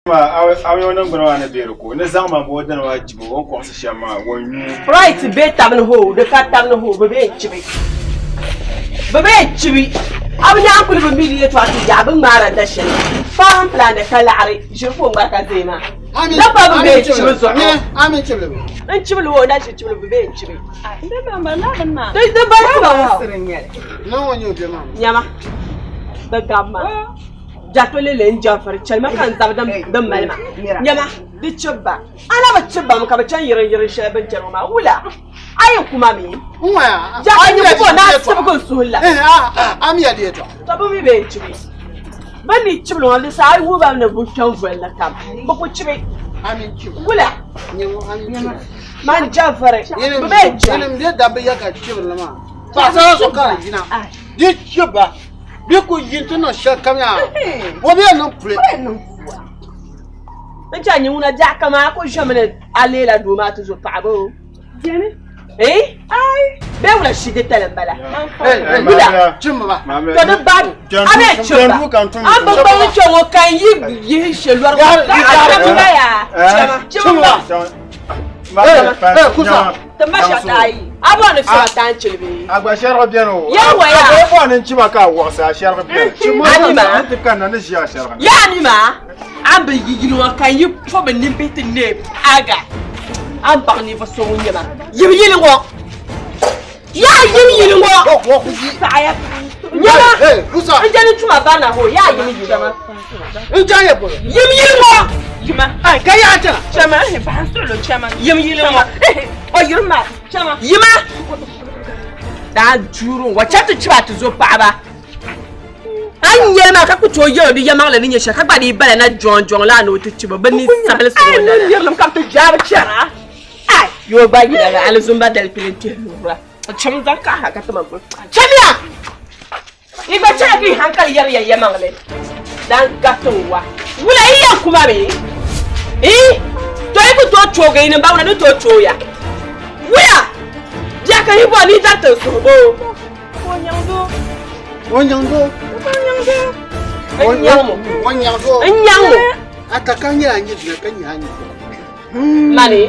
A mi o niŋgbuna maa ni be di ko, o ni zaŋ ma m-bo o dini maa chibi o ni kɔŋsi shɛm maa, o nyuu. Right be tab ni hoo, di ka tab ni hoo, bɛ be n-chibi. Bɛ be n-chibi. A bi nyaŋ kuli bi mi di yɛtɔɣa ti yaɣi bɛ ŋmaara da shɛli. Faahim pilandi ka laɣiri ʒiri ka o ŋmari ka deei maa. Da pa bɛ be n-chibi zuɣu. N chibili o na ʒi chibili bɛ be n-chibi. Di di bali tiba ŋɔ. Nyama, bɛ gabi maa. Jatole le n-jɛnfiri chɛli ma ka n zabi din mali ma. Nyama, di chib ba. A na bi chib ba mi ka bɛ chani yiriŋyiriŋ shɛli bɛ ni chani ŋɔ maa, wula? A yi ku ma mi? Jɛka nyini ka o naan sibigi n suhu la. Tɔ bɛ mi bee n-chibi. Bɛ ni chibili ŋɔ, di saha a yi wuhi ba ni bɛ kpɛm voli ni kam, bɛ ku chibi. Wula? Man jɛnfiri, bɛ bee n-chibi. Di chib ba. Bɛ ku yi nti niŋ shɛlikam yaa, o bee niŋ puli. N chɛ nyɛ ŋuna biɛɣu kam a ku ʒɛmi ni a leela doo maa ti zo paɣaba o. Beni. Eh? Ai. Bee wula shigi tali m-bala. Wula. Chimmi ba. To di ba a bee chim ba. A bi gbaŋ kpe ŋɔ ka n yi yihi she lɔri ŋɔ. A chim ba yaa. Chim ba. Kusa. Ti ma shɛta ayi. A bɔri ni sɔra taan chili bee? A gba shɛrigi beni o. Yɛliwa yaa. A bɔri ni n chima ka a wɔɣisi a shɛrigi beni. A mi maa. N ti kanna ni ʒi a shɛrigi ni. Yaa mi maa, a ni bi yi yili ŋɔ ka n yi pɔbi nimbihi ti neei aga, a ni baŋ ninvuɣ so ŋun nyɛ ma. Yim yili ŋɔ. Yaa yim yili ŋɔ. Nyama, n je ni tuma barina hoo, yaa yim yili ŋɔ. N chaŋ ya polo. Yim yili ŋɔ. Yima. Ai, ka yaa chana. Chama, bahi n suɣilo chama. Yim yili ŋɔ. O yiri ma. Chama. Yima. Daa juuri wa chɛ ti chiba ti zo paɣaba. A ni yɛli maa ka ku tooi yɛli di yɛmaŋli ni nyɛ shɛli ka gba dii bala na jɔŋ jɔŋ laa ni o ti chibi bɛ ni sabili suŋ Ai, lala. nirilim ka bi ti jaai bi chana. Ai, yoo gba yina la alizumba dali kpili n-kpɛhi luɣura. Cham zaŋ kaha ka ti ma guli. Chamiya! Yi gba chɛla ka yi hankali yɛri ya yɛmaŋli dan gati wa. Wula yi yɛn kuma mi? Ii! To yi ku tooi choogi yi nimba wuna ni tooi chooya. Wula! Bia ka yi bɔri ni yi dariti n suhu boo? O nyaŋ doo. O nyaŋ doo. O nyaŋ doo. N nyaŋ mo. O nyaŋ doo. N nyaŋ mo. A ka ka nyɛla nyɛ dina ka nyɛ a nyɛ. Mani.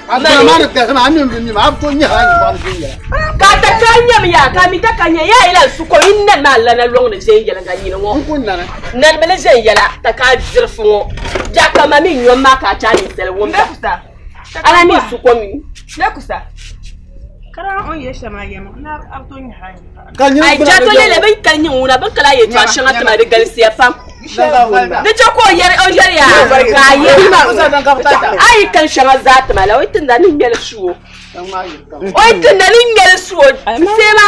A dina maa ni tɛhi maa a mini bi mi maa a bi tooi nyɛ a nyɛ bɔɣu ni viɛnyɛla. Ka ta ka nyam ya ka mi ta ka nya ya ila su ko in nan ma lana lɔŋ ni ʒen yɛla nga nyini ŋɔ. N ku nani. Nan mi ni ʒen yɛla ta ka diri fu ŋɔ. Ja ka ma mi nyom maa ka a chaai ninsali wumda. Nekusa. Ala mi su ko mi. Nekusa. Kara on yɛ shɛm a yɛm na a bi tooi nyɛ a nyɛ. Ai jato lele bin kali nyin ŋuna bin kala yɛtɔɣa shɛŋa tima di galisiya pam. Di chɛ ka o yɛri o yɛri ya ka a yɛri a yi kali shɛŋa zaa tima la o yi tinda ni ŋmɛli su o o yi tinda ni ŋmɛli su o seema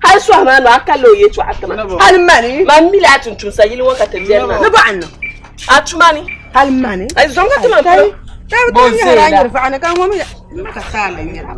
hali sɔhi maa no a kalila o yɛtɔɣa tima Hali mani. Man mi la a tumtumsa yili ŋɔ ka ti biɛni maa Ni bɔɣa niŋ. A tuma ni. Hali mani. Ai zɔŋ ka ti man polo. Ka bi tooi nyɛla a nyiri vaɣa ni ka ŋɔ mi ka taali nyɛla.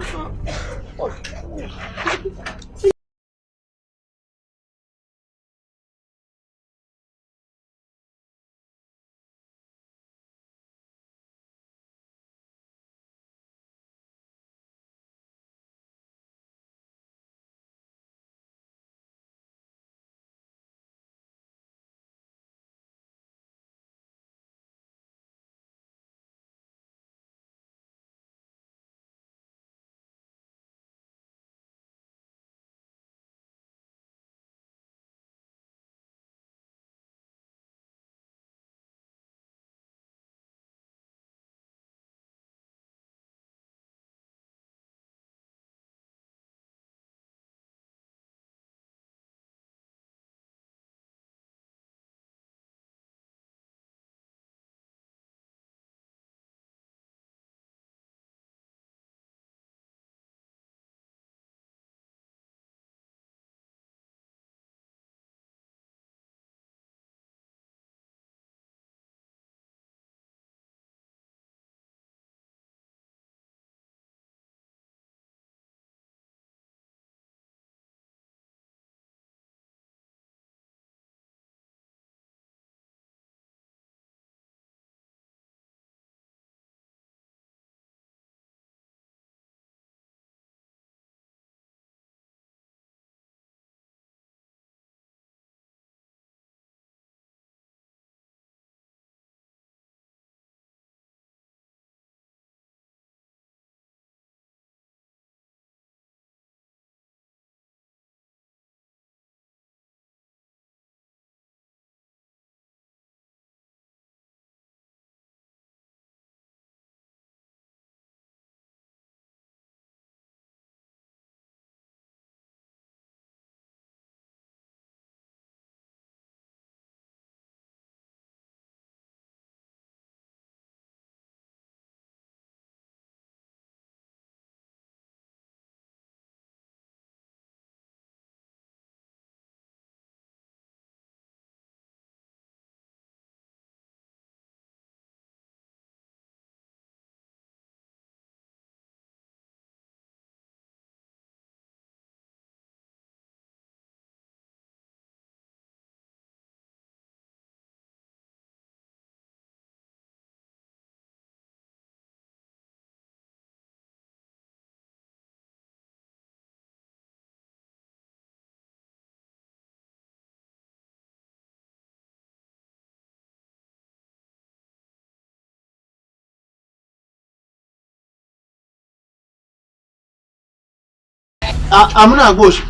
Amina gosh.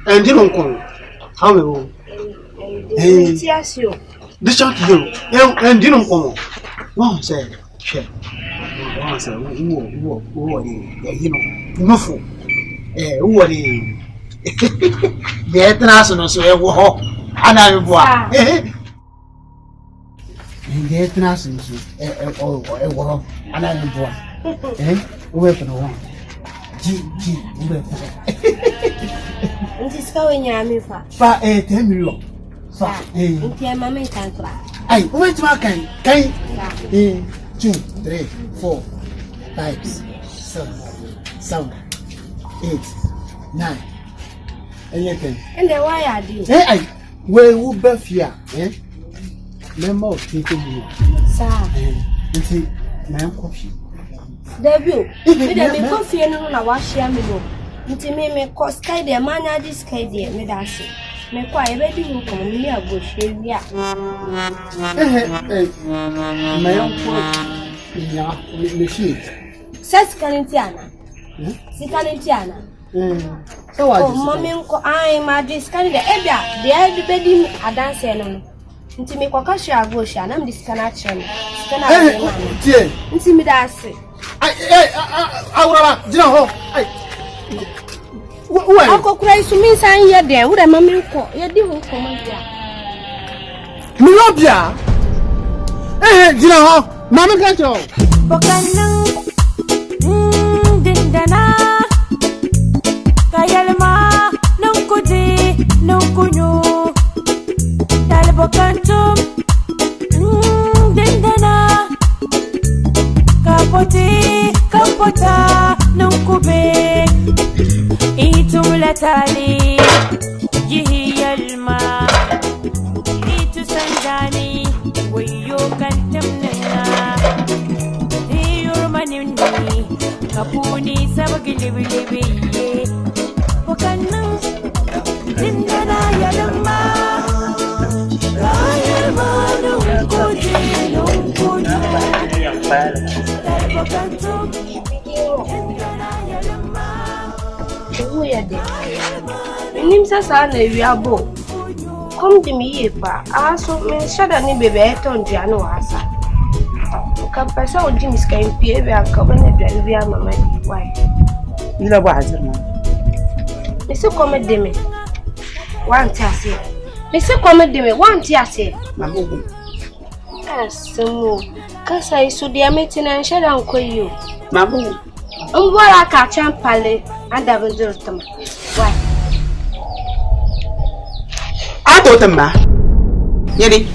Ndino nkon. How me wo? Eh. Ti ase o. Di chaŋ ti yɛl o, ndino nkon. Wɔn sɛ hwɛ. Wɔn sɛ wowɔ wowɔ wowɔ de ɛyi no nufu. Ɛɛ wowɔ de deɛ ɛtena ase no so ɛwɔ hɔ. Ana meboa. Deɛ ɛtena ase no so ɛwɔ hɔ. Ana meboa. Wobɛpene ho. Gyi gyi wobɛpene. Nti sika wɔ nyinaa mi fa. Fa 10 million. Fa. Nti ɛma mi nkan kora. Ayi wobɛtumi akan kan. 2 3 4 5 6 7 8 9. Ɛyɛ 10. Ɛnna wayɛ adeɛ. Ayi wei wo bɛ fie a mɛma o 20 million. Saa. Nti mɛnkɔ fie. Dabi o, mi de mi kɔ fie no na wahyia mi no. Nti mi mi kɔ sika deɛ maa nya agye sika deɛ mi da ase. Mi kɔ a yɛbɛdi ho nkɔmɔ mi ne agohwɛ wi a. Mɛnkɔ nya me fie. Sɛ sika no nti ana? Sika no nti ana? Sɛ wagye sika. Mɔ mi nkɔ ayi ma agye sika no deɛ ebi a deɛ ɛde bɛdi adanseɛ no no. Nti mi kɔ kɔhwɛ agohwɛ a na mi de sika no akyerɛ no. Sika no akyerɛ ma mi. Tie. Nti mi da ase. Awuraba gyina hɔ. Akɔkora yi so mi nsan yɛ dɛn wo dɛ ma mi nkɔ yɛdi ho nkɔmɔ bi a. Meyɔ bia. Gyina hɔ maame ka kyerɛ wo. Bokanang dindana kayalma nungkudi nungkunyu talbokantum dindana kapoti kapota nungkube itulatali yihiyalma itu sandani wayo kantamnanga Kapuni sabagilibilibi Wakanang dindana yalama Kayalma nungkudi nungkunyu Talbokantum dindana yalama Uya de. Minim sɛ saa na awia bɔ. Kɔm de me yie paa. Aha so menhyɛ da ne baabi a yɛtɔn aduane wɔ ha sa. Nka mpɛ sɛ wogye me sika mpie bi anka wobɛnya aduane bi ama madi. Why? Nila bɔ azir ma. Mese kɔm de me. Wante aseɛ. Mese kɔm de me. Wante aseɛ. Mama ogu. Asɛm o. Kasa yi so deɛ mete na nhyɛ da nkɔ yi o. Mama ogu. Mbɔra ka kyɛn ada bindiri tama. Why? Ato tama. Yeli.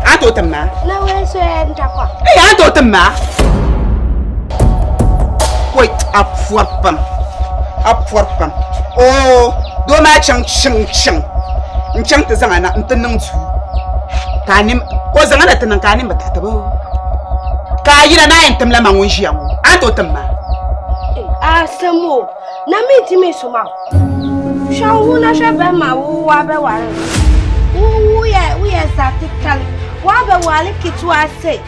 Ato tama. Na we so ya ntakwa. Eh ato tama. Wait, apfuarpam. Apfuarpam. Oh, do ma chang chang chang. Nchang te zanga na ntenang tu. Kanim ko zanga na tenang kanim batata bo. Ka yira na entem la mangun jiango. Ato tama. Asemo. Na mi ti mi soma. Shanwu na shebe ma wo wa be ware. Wo ye zatikali. Wa be wale kitu ase.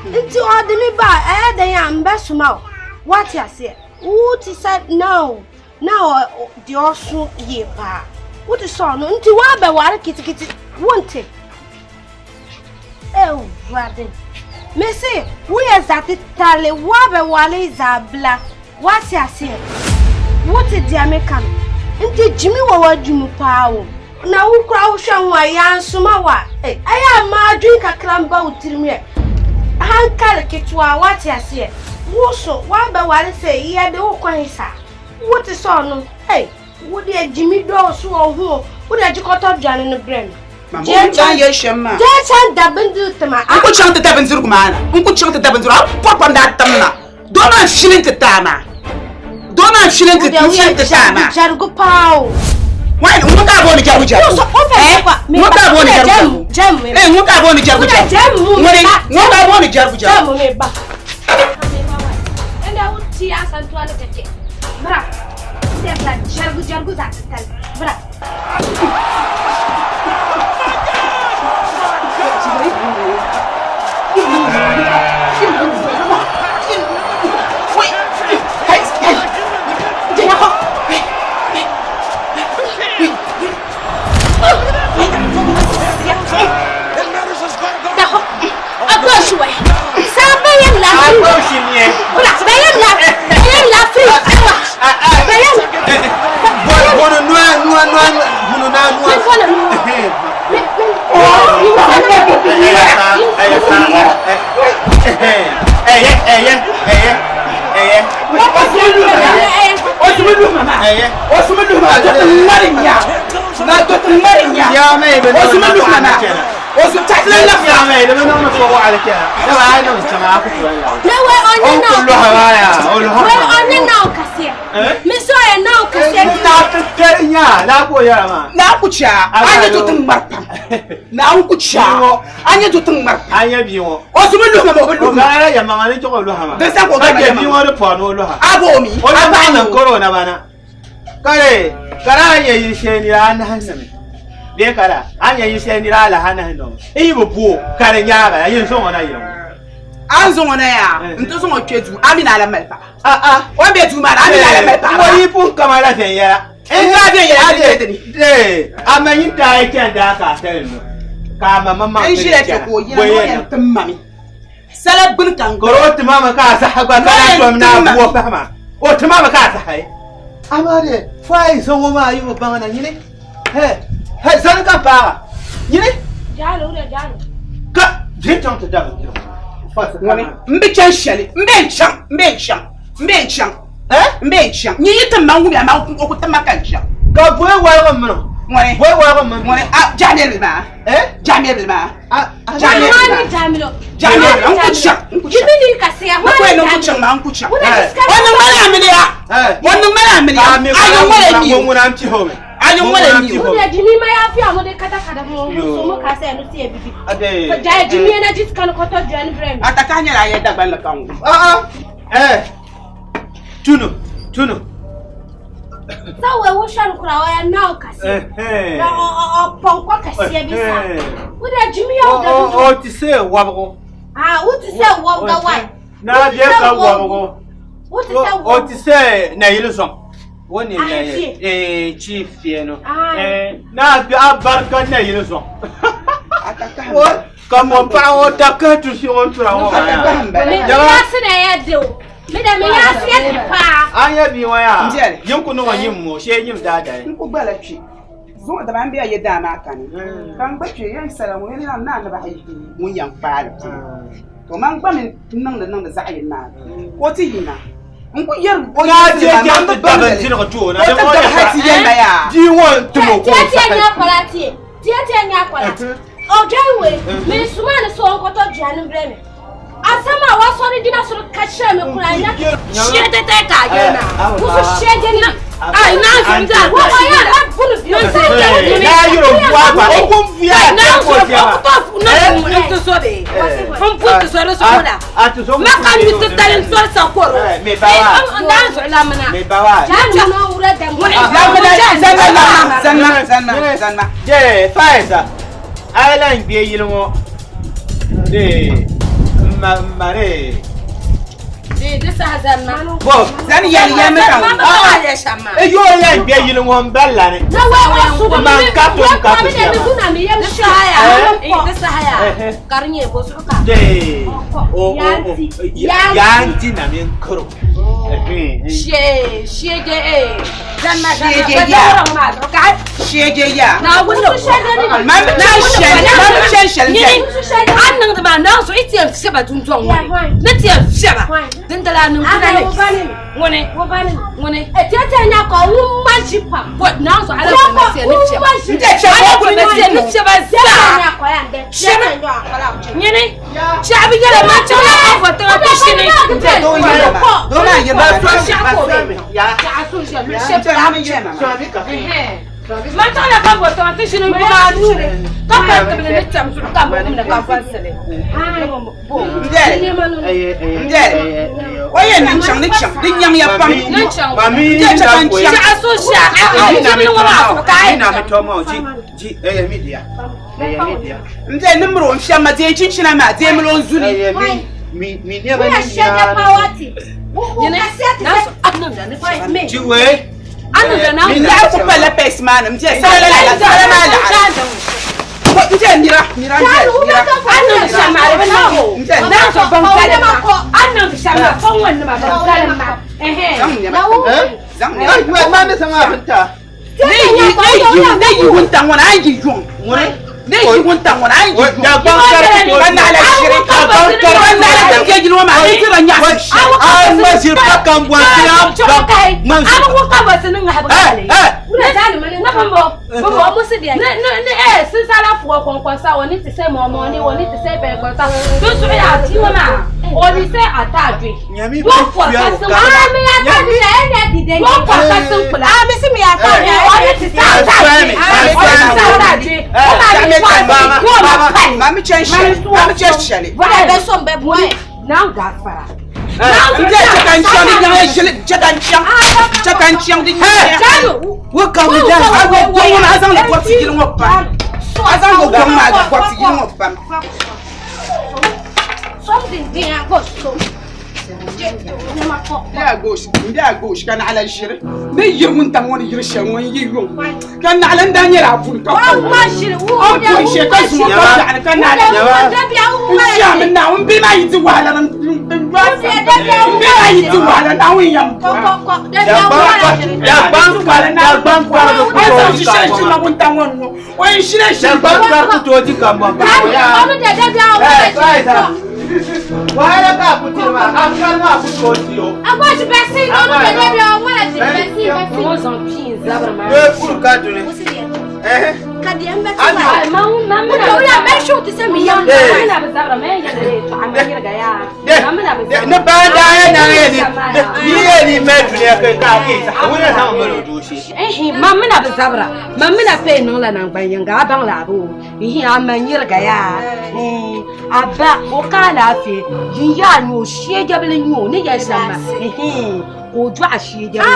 Nti odi mi ba eh den ya mbe soma. What ya say? Wo ti said no. Now the osun ye pa. Wo ti so no nti wa be ware kitikiti. Wonte. Eh wade. Me say wo ye zatikali wa be wale zabla. What ya say? What did the American? Nti Jimmy wa wadwumu paa wo. Na wo kura wo hwe ho a ya nsoma wa. Eh, aya ma adwin kakra mba wo tirim ye. Hankal ketewa wate ase. Wo so wa ba ware se ye de wo kwan sa. Wo te so no. Eh, wo de Jimmy do so wo ho. Wo de jikoto dwane no brem. Mama, chan ye shema. Je chan da bindu tama. Unku chan te da kuma ana. Unku chan te da bindu. Papa nda tamna. Do na shilin te tama. Dona shilin te tama. Jargo pao. Why nka bo ni jaru jaru. Nka bo ni jaru jaru. Eh nka bo ni jaru jaru. Nka bo ni jaru jaru. Jamu me ba. Enda uti asantu ale keke. Bra. Ndebla jargu jargu za tal. Bra. Wait. Hey, hey. O sumi luhi ma do ti ŋmari nya. Na do ti ŋmari nya. O sumi luhi ma na. O sumi taɣasila la Ya mai da mun ko wa ala kya. Da ba ai nan chama ku tuwa ya. Ne wai onye na O kullu hawaya, o lu Wai onye na okasiya. Me so ya na okasiya. Ta ta nya la ko ya ma. Na ku cha. A nyɛ do ti ŋmari pam. Na ku cha. A nyɛ do ti ŋmari pam. An ya bi wo. O sumi luhi ma ma o bi O luhi ma. ga ya ma ni ko lu ha ma. Di sa ka o Ka gama ke ya bi ma. wo de po no lu ha. A bo mi. O A na ba ba nan mi. koro na bana. Kare kara ya yi she ni ra na hanna me. Be kara an ya yi she ni ra la hanna no. E bu bu kare nya ba yin so na yi. An zaŋ o na yaa. Eh. N ti zaŋ o kpe duu. A mi na la mali paɣa. Ah ah. O ni be duu maa ni a mi na la mali paɣa. Wo yi pun kama la fen yara. N daa viɛnyɛla a di dini. Eh, amma yin ta yi kyan da ka tare no. Ka ma mamma. N ʒila kpe ka o yina ni o yɛn tim ma mi. Sala gbuni ka n garo. Goro ti mama ka sa ha gba ka Noyan tom na timma. buwa fahama. O ti mama ka sa hai. Amma de fai so wo ma yi wo bangana nyine. He, he zan ka pa. Nyine Jalo da jalo. ka je tan ta da. Fa sa Ŋuni n bi chaŋ shɛli n bɛ n chaŋ n bɛ n chaŋ n bɛ n chaŋ Eh? n bɛ n chaŋ nyi yi ti ma n wumiya ma o ku ti ma ka n chaŋ. Ka boy wa ga mun. Ŋuni Boy wa ga mun. ŋuni a jaamɛ maa Eh? jaamɛ maa Ah, ah. Jamilu. Wani jamilo. Jamilu, n ku chaŋ n ku chaŋ. Jimini kasiya. n ku yɛn ni n ku chaŋ maa n ku chaŋ. Wuna O ni ŋmani amiliya Eh. o ni ŋmani amiliya Ka mi a ni ŋmani mi o mun am ti ho me. a ni ŋmani mi o. Wuna jimi ma ya fi amu de kata kada mo so mo kasiya no siya bibi. Ade. Ja jimi na jit kan koto jan brem. A ta ka nyɛla a yɛ Dagbaŋ li ka n wum. Ah ah. Eh. Tunu, tunu. Sa we wo shan kura wa ya na kasiya. Eh eh. Na o o o ponko kasiya bisa. Eh. Wuna jimi ya O da o dudu. o ti se wabgo. Ah, wuti se wo ga wai. Na je ka wabgo. Wuti se wo. O ti se na yili sɔŋ. Wo ni na Ah, ye fie. eh chi fie no. Ah. Eh na bi a barka na yili sɔŋ. A ta ka Wo ka mo pa o ta ka tu si on tura wo. A ta ka n Me bala. ya se na ya de o. Me da me ya se ya pa. An ya bi wa ya. Ndiɛli. Yin ku no yin mo she yin da da. N ku gbala kpe zuŋɔ daba n bɛ yɛ daa maa kani ka n gba kpe yɛn sala ŋun yɛn naa ni bahi ŋun yɛn kpaali puuni to man gba mi niŋdi niŋdi zaɣ yini maa ka o ti yina n ku yɛri o Na je yɛli jam ti daban ti ko tu na. o ti dabi hali ti yɛn yaa Di won tu mo ko. Tie tie nya kwala tie. Tie tie nya kwala. O jai we. Me suma ne so nkoto duane brɛ me. Asɛm a wasɔre gyina soro ka kyerɛ me kora nya. Shie tete ka yɛ na. Wo so hyɛ gye ni. Ai na nso da. Wo wa ya abu no bi. Na yoro bua ba. O kun via Na ta nso ko tia. ko to na nso so be. N pu ti so so da. A ti so. Ma ka mi ti tali n sori sa koro. Eh, me ba wa. Na nso la mana. Me ba wa. Jaa nu na wura dam. zanna zanna zanna zanna zanna Je faisa. Island bi yili ŋɔ. De ma mare. Di di sa zanna. Bo zani yɛli yɛmi ka Ma ba yɛ shama. e yo ya bi yili ŋɔ n balla ni. Na wa wa su Man ka to ka to Mi da mi zuna mi yam Di hyɛ. sa ya. Eh. Di sa ya. Karinye bo su ka. De o o o Yanti. yanti na min kuro. Shie shie je e. Zanna zanna. Shie je Ba ya. da ma ka. hyɛ gye yaa Na wunno. man bi chaŋ shɛli man bi chaŋ shɛli Nyini. jɛli An niŋdi maa na so i ti yɛn fiɛba dundɔŋ ŋɔ ni. Ni ti yɛn fiɛba. Dindala niŋ kuna Ana ni. wo bani. Ŋuni. Wo bani. Ŋuni. E tie tie nya ko wo ma ji pa. Bo na so ala ko na tiɛ ni fiɛba. n tɛ kyɛ Ala o ko kuli na tiɛ ni fiɛba zaa. Nyini. Shɛbi yɛlɛ ma chaŋ la ka fɔ tiŋa ti shini. doo yɛrɛ ma doo maa yɛrɛ ma Shɛbi ko be. Ya. Shɛbi so shɛbi n shɛbi tɛ la. mi yɛrɛ ma Ma chaŋ la ka fɔ tiŋa ti shini gbuba anu. Ka pa tibili ni tɛm zuɣu ka muɣum ni ka vansili. n jɛli n jɛli o yɛn niŋ chaŋ ni chaŋ di nyaŋ ya pam Ni chaŋ. Mami N tɛ chaŋ n chaŋ Shɛɣu so shɛɣu. A a jimini ŋɔ maa so ka a Ni yɛn na mi chaŋ. to mo ji ji e mi dia. E mi dia. n jɛli ni miri o n fiɛm ma deei chinchina maa deei mili o n zuli E mi mi mi ne ba Wo ni. hyɛ gye pa wati. Wo wo Nyini. kasiya ti Na so a niŋda ni fiɛba. Ji we. A niŋda na n lahi ku palila pɛs maa ni n jɛli sala la la sala maa laɣari n jɛli nira nira n jɛli nira A niŋdi shɛm maa di bi niŋ o. n jɛli Na so ban galim ma. A niŋdi shɛm maa fɔŋ ŋɔ nima ban galim ma. Ɛhɛn. zaŋ nɛma Eh? zaŋ Ai nɛma ma ma mi sanga binta. ne yi ne yi ne yi wuntaŋ ŋɔ ni a yi yuŋ Ŋuni. Ne yi wuntaŋ ŋɔ ni a yi yi yuŋ. Dagbaŋ kari ku tooi Ka naɣila ʒiri. Ka naɣila din bɛ yili ŋɔ maa di dira nyaɣisi shɛli. A ŋma ʒiri pa kambɔnsi a ŋma ʒiri. Mami chɛn shɛli. Mami chɛn shɛli. N bɛ chɛ ka n chaŋ di nyaŋ ʒili chɛ ka n chaŋ chɛ ka n chaŋ di nyaŋ. Wo ka mu da. A go gɔŋ ŋɔ maa a zaŋ li gɔbisi yili ŋɔ pam. A zaŋ go gɔŋ maa gɔbisi yili ŋɔ pam. N bɛ a gooshi ka naɣila ʒiri ni yi wuntaŋ ŋɔ ni yiri shɛli ŋɔ n yi yuŋ ka naɣila n daa nyɛla a puni ka a puni shee ka zuŋɔ ka biɛɣuni ka naɣila n ʒɛmi Naawuni bihi maa yi di wahala n bihi maa yi di wahala Naawuni yɛm Dagbaŋ kari ku a tooi zaŋ di ʒi shɛli ʒiri ma kambɔŋ. wuntaŋ ŋɔ ni ŋɔ o yɛn ʒila ʒili Dagbaŋ kari ku tooi di kambɔŋ. Wahala ka a ku tiri maa, a kari maa ku tooi di o. Doo kuri ka duni. Ni baa daa yɛ na yɛ ni ni yɛ ni mɛ dunia ka ka ke sa wani zaŋ mali o dooshee. Mam mina bi zabira mam mina pe niŋla nangban yinga a baŋ la a bo ihi a ma nyiriga yaa a ba o ka alaafee yin yaa nyɛ o sheejabili nyɛ o ni yɛli shɛm maa ihi ka o dɔɣi sheejabila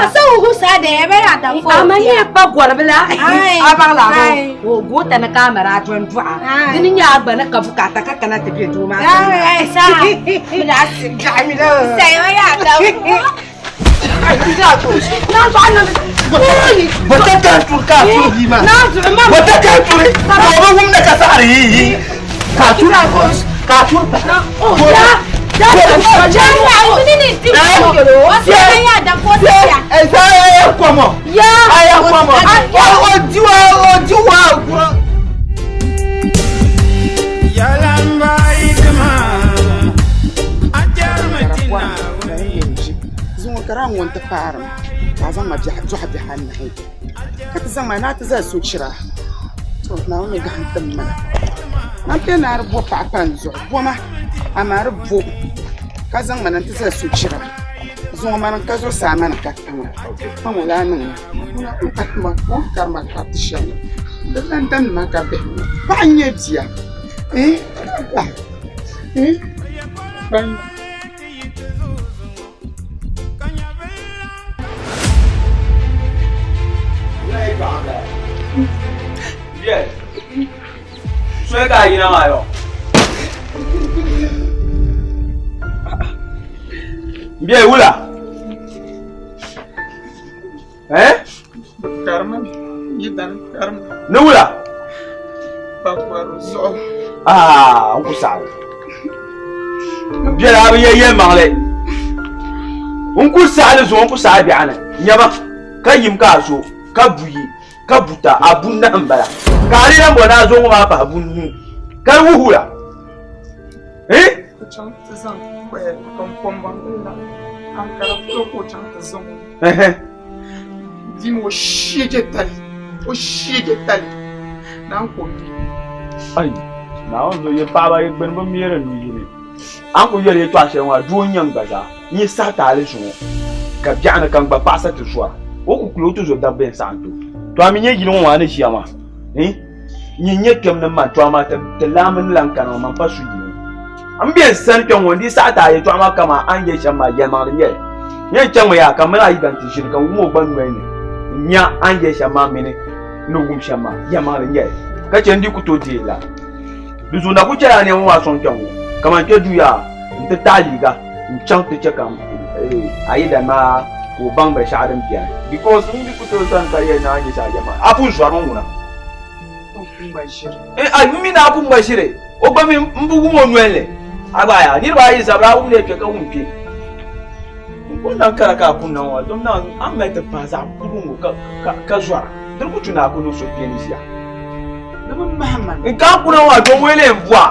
a ma nyɛ kpa gɔribila a baŋ la a bo o goota ni ka a mali a dɔn dɔɣa dini nyɛ a gba ni ka bukaata ka kana ti bɛ doo maa sani Bɔta ka turi ka turi bia maa. Bɔta ka turi ka o bi wumda ka saɣari yi yi ka turi ka turi pa. Ɛ sa ɛ kɔmɔ. A ya kɔmɔ. O di wa o di wa kura. Zuŋɔ ka daa ŋɔ n-ti paari ma ka a zaŋ ma dɔɣi bihi anahi ka ti zaŋ ma ni a ti zali sochira to Naawuni ni gahim tim ma na. Man pe ni a di bo paɣa pa n zuɣu boma amaa di bo ka zaŋ ma na nti zali sochira zuŋɔ mani n ka zuɣusaa mani ka tiŋa pa ŋɔ laa niŋ ma n ka tuma o ni kari ma kariti shɛli di lan damdi ma ka bihi ŋɔ paɣa n-nyɛ bia eh eh ban Soli ka a yina maa yɔ. N bɛ wula. Eh? Karima yi dani karima. Ni wula? Pakwari zuɣu. Ah, n ku saɣi. N biɛla a bi yɛ yɛlimaŋli. N ku saɣi li zuɣu n ku saɣi biɛɣuni. Nyama ka yim ka a zo ka buyi ka buta a bunahi n bala. Ka a di lan bɔ ni a zo ŋɔ maa pahi bunu ka di wuhi wula. Eh? O chaŋ ti zaŋ kɔŋkɔmbɔŋ la ankara polo ka o chaŋ ti zaŋ o. Dim o sheege tali o sheege tali naan ko mi. Ai, Naawuni zo yi paɣaba yi gbuni bi meeri nu yini. An ku yɛli yɛltɔɣa shɛli ŋɔ doo n-nyɛ n gba zaa n yi sahi taali zuŋɔ ka biɛɣuni ka n gba paɣasa ti zɔra o ku kuli o ti zo dabba yɛn saɣim ti o. To a mi nyɛ yili ŋɔ maa ni ʒiya maa eh nyin nyɛ kpɛm ni man to amaa ti laamba ni lan kana ŋɔ man pa su yili ŋɔ. N be n sani kpɛŋ ŋɔ n dii saɣi ti a yɛltɔɣa maa kaman a ni yɛli shɛm maa yɛlimaŋli n-nyɛ li. N yɛn chaŋmi yaa ka m mini a yi dan ti ʒini ka n wum o gba noli ni n nya a ni yɛli shɛm maa mini ni wum shɛm maa yɛlimaŋli n-nyɛ li ka chɛ n dii ku tooi deei la. Di zuɣu na ku chɛla a nɛma maa sɔŋ kpɛŋ ŋɔ kaman kpe duu yaa nti taɣi liiga n-chaŋ ti chɛ ka a yidana maa ka o baŋ binshɛɣu din beni because n di ku tooi zani ka yɛli ni a ni nyɛ shɛli yɛlimaŋli a pun zɔrimi ŋuna. A mi ni a pun ŋma ʒiri o gba mi m bi wum o noli ni a gba yaa niriba ayi zabiri a wumdi kpe ka wum kpe. N kuli na kara ka a pun na ŋɔ dom na a ni mali ti pahi zaɣ kuru ŋɔ ka zɔra di ku tu ni a ku niŋ suhupiɛlli ʒiya. Di bi mahim ma. N ka kuna ŋɔ a doo ŋɔ yɛlɛ n bɔa.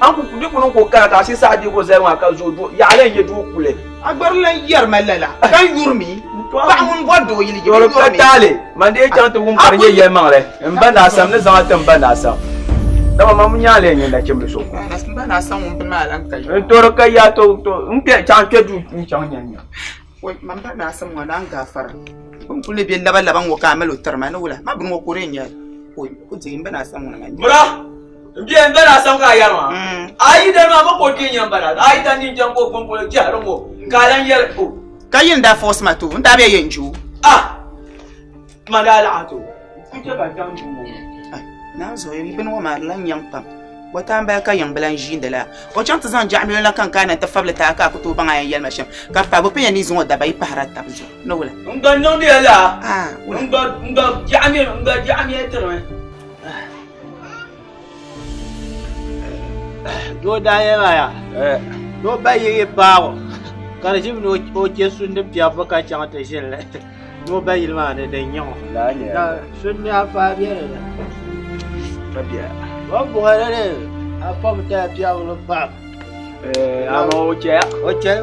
An ku di kuni ko kana ka a saha di ko zali maa ka zo do yaɣali n nyɛ doo kuli. A gbari lan yɛri ma lala ka n yuri mi paɣa ŋun bɔri doo yili Yɔri ka taali man dee chaŋ ti wum ka di nyɛ yɛlimaŋli n ba naa sam ni zaŋ a ti n ba naa sam dama man nyaa lee nyɛ nachimbi so N ba naa sam ŋun bini maa lan ka yi. N toori ka yaa to to n kpɛ chaŋ kpɛ duu n chaŋ nya nya. Wai man ba naa sam ŋɔ naan gaafara bin kuli bɛ laba laba ŋɔ ka a mali o tiri ma ni wula ma bini ŋɔ ka o di yɛn nyɛ o deei n ba naa sam ŋɔ ni man. Mura! N bia n bala asam ka a yɛri maa a yi dani maa ma ka o deei nyɛ n bala a yi dani din chɛŋ ka o gbuni polo jɛhiri ŋɔ ka a lan yɛli o. Ka yi ni daa force ma to n daa bɛ yɛn je o. Ah! Ma daa laɣim to n chɛ ka chaŋ duu ŋɔ. Naa zuɣu yi bini ŋɔ maa di lan nyaŋ pam o taa m-bala ka yiŋ bi lan ʒiindi la o chaŋ ti zaŋ jaɣimilo la ka n kana ti fabili ti a ka a ku tooi baŋ a yɛn yɛli ma shɛm ka pa bi pun yɛn ni zaŋ o daba yi pahira tab zuɣu ni wula. N gba niŋdi ya laa n gba n gba jaɣimilo n gba jaɣimilo tirimi. Doo daa yɛli ma yaa ni o ba yi yi paagi o ka di ʒimi ni o chɛ sundi piɛbbu ka chaŋ ti ʒini li ni o ba yili maa ni din nyɛ o sundi afa bɛ di ni o buɣili ni afa bi taya piɛbbu ni pam ama o chɛya o chɛli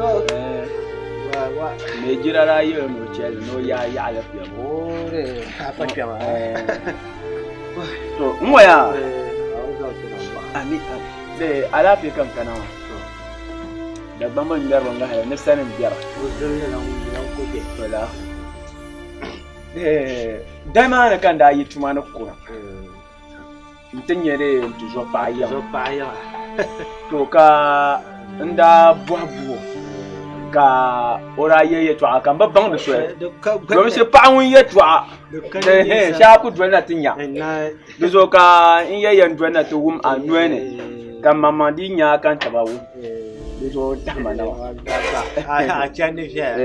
mai jira daa yɛli ni o chɛli ni o yaai yaɣali piɛbbu afa kpɛma To n ŋɔ yaa ami de alaafee ka n kana maa Dagbamba n ŋmɛri bin ŋahili ni sani n biɛra dali maa ni ka n daa yi tuma ni kuna n ti nyɛ de n tuzo paɣa yiŋa to ka n daa bɔhi buo ka o daa yɛ yɛltɔɣa ka n bi baŋ di soli domi shi paɣa ŋun yɛltɔɣa shee a ku doli na ti nya di zuɣu ka n yɛ yɛn doli na ti wum a noli ni ka n maŋmaŋ dii nya ka n taba wum di zuɣu n tahi ma na maa. A chandi viɛla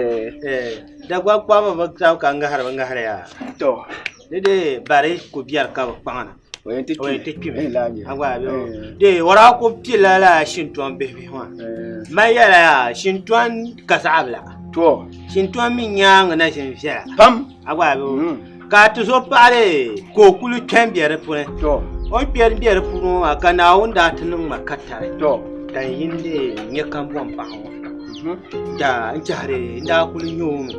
Dagbaŋ kpamba bi tabi ka ŋahiri bi ŋahiri yaa to Di dee bari ko biɛri ka bi kpaŋ na. O yɛn ti O yɛn ti kpimi. A gba bɛ dee o daa ku pila lala Shintɔn bihi bihi maa. Mali yɛla yaa Shintɔn ka zaɣa bila. To. Shintɔn mi nyaangi na ʒini viɛla. Pam. A gba bɛ ka a ti zo paɣali ka o kuli kpɛ n bɛ di puuni. To. O ni kpɛ n bɛ di puuni ŋɔ maa ka Naawuni daa ti niŋ ma katari. To. Ka n yi n nyɛ kambɔŋ paɣa ŋɔ. Da n tɛhiri n daa kuli nyɛ o mi.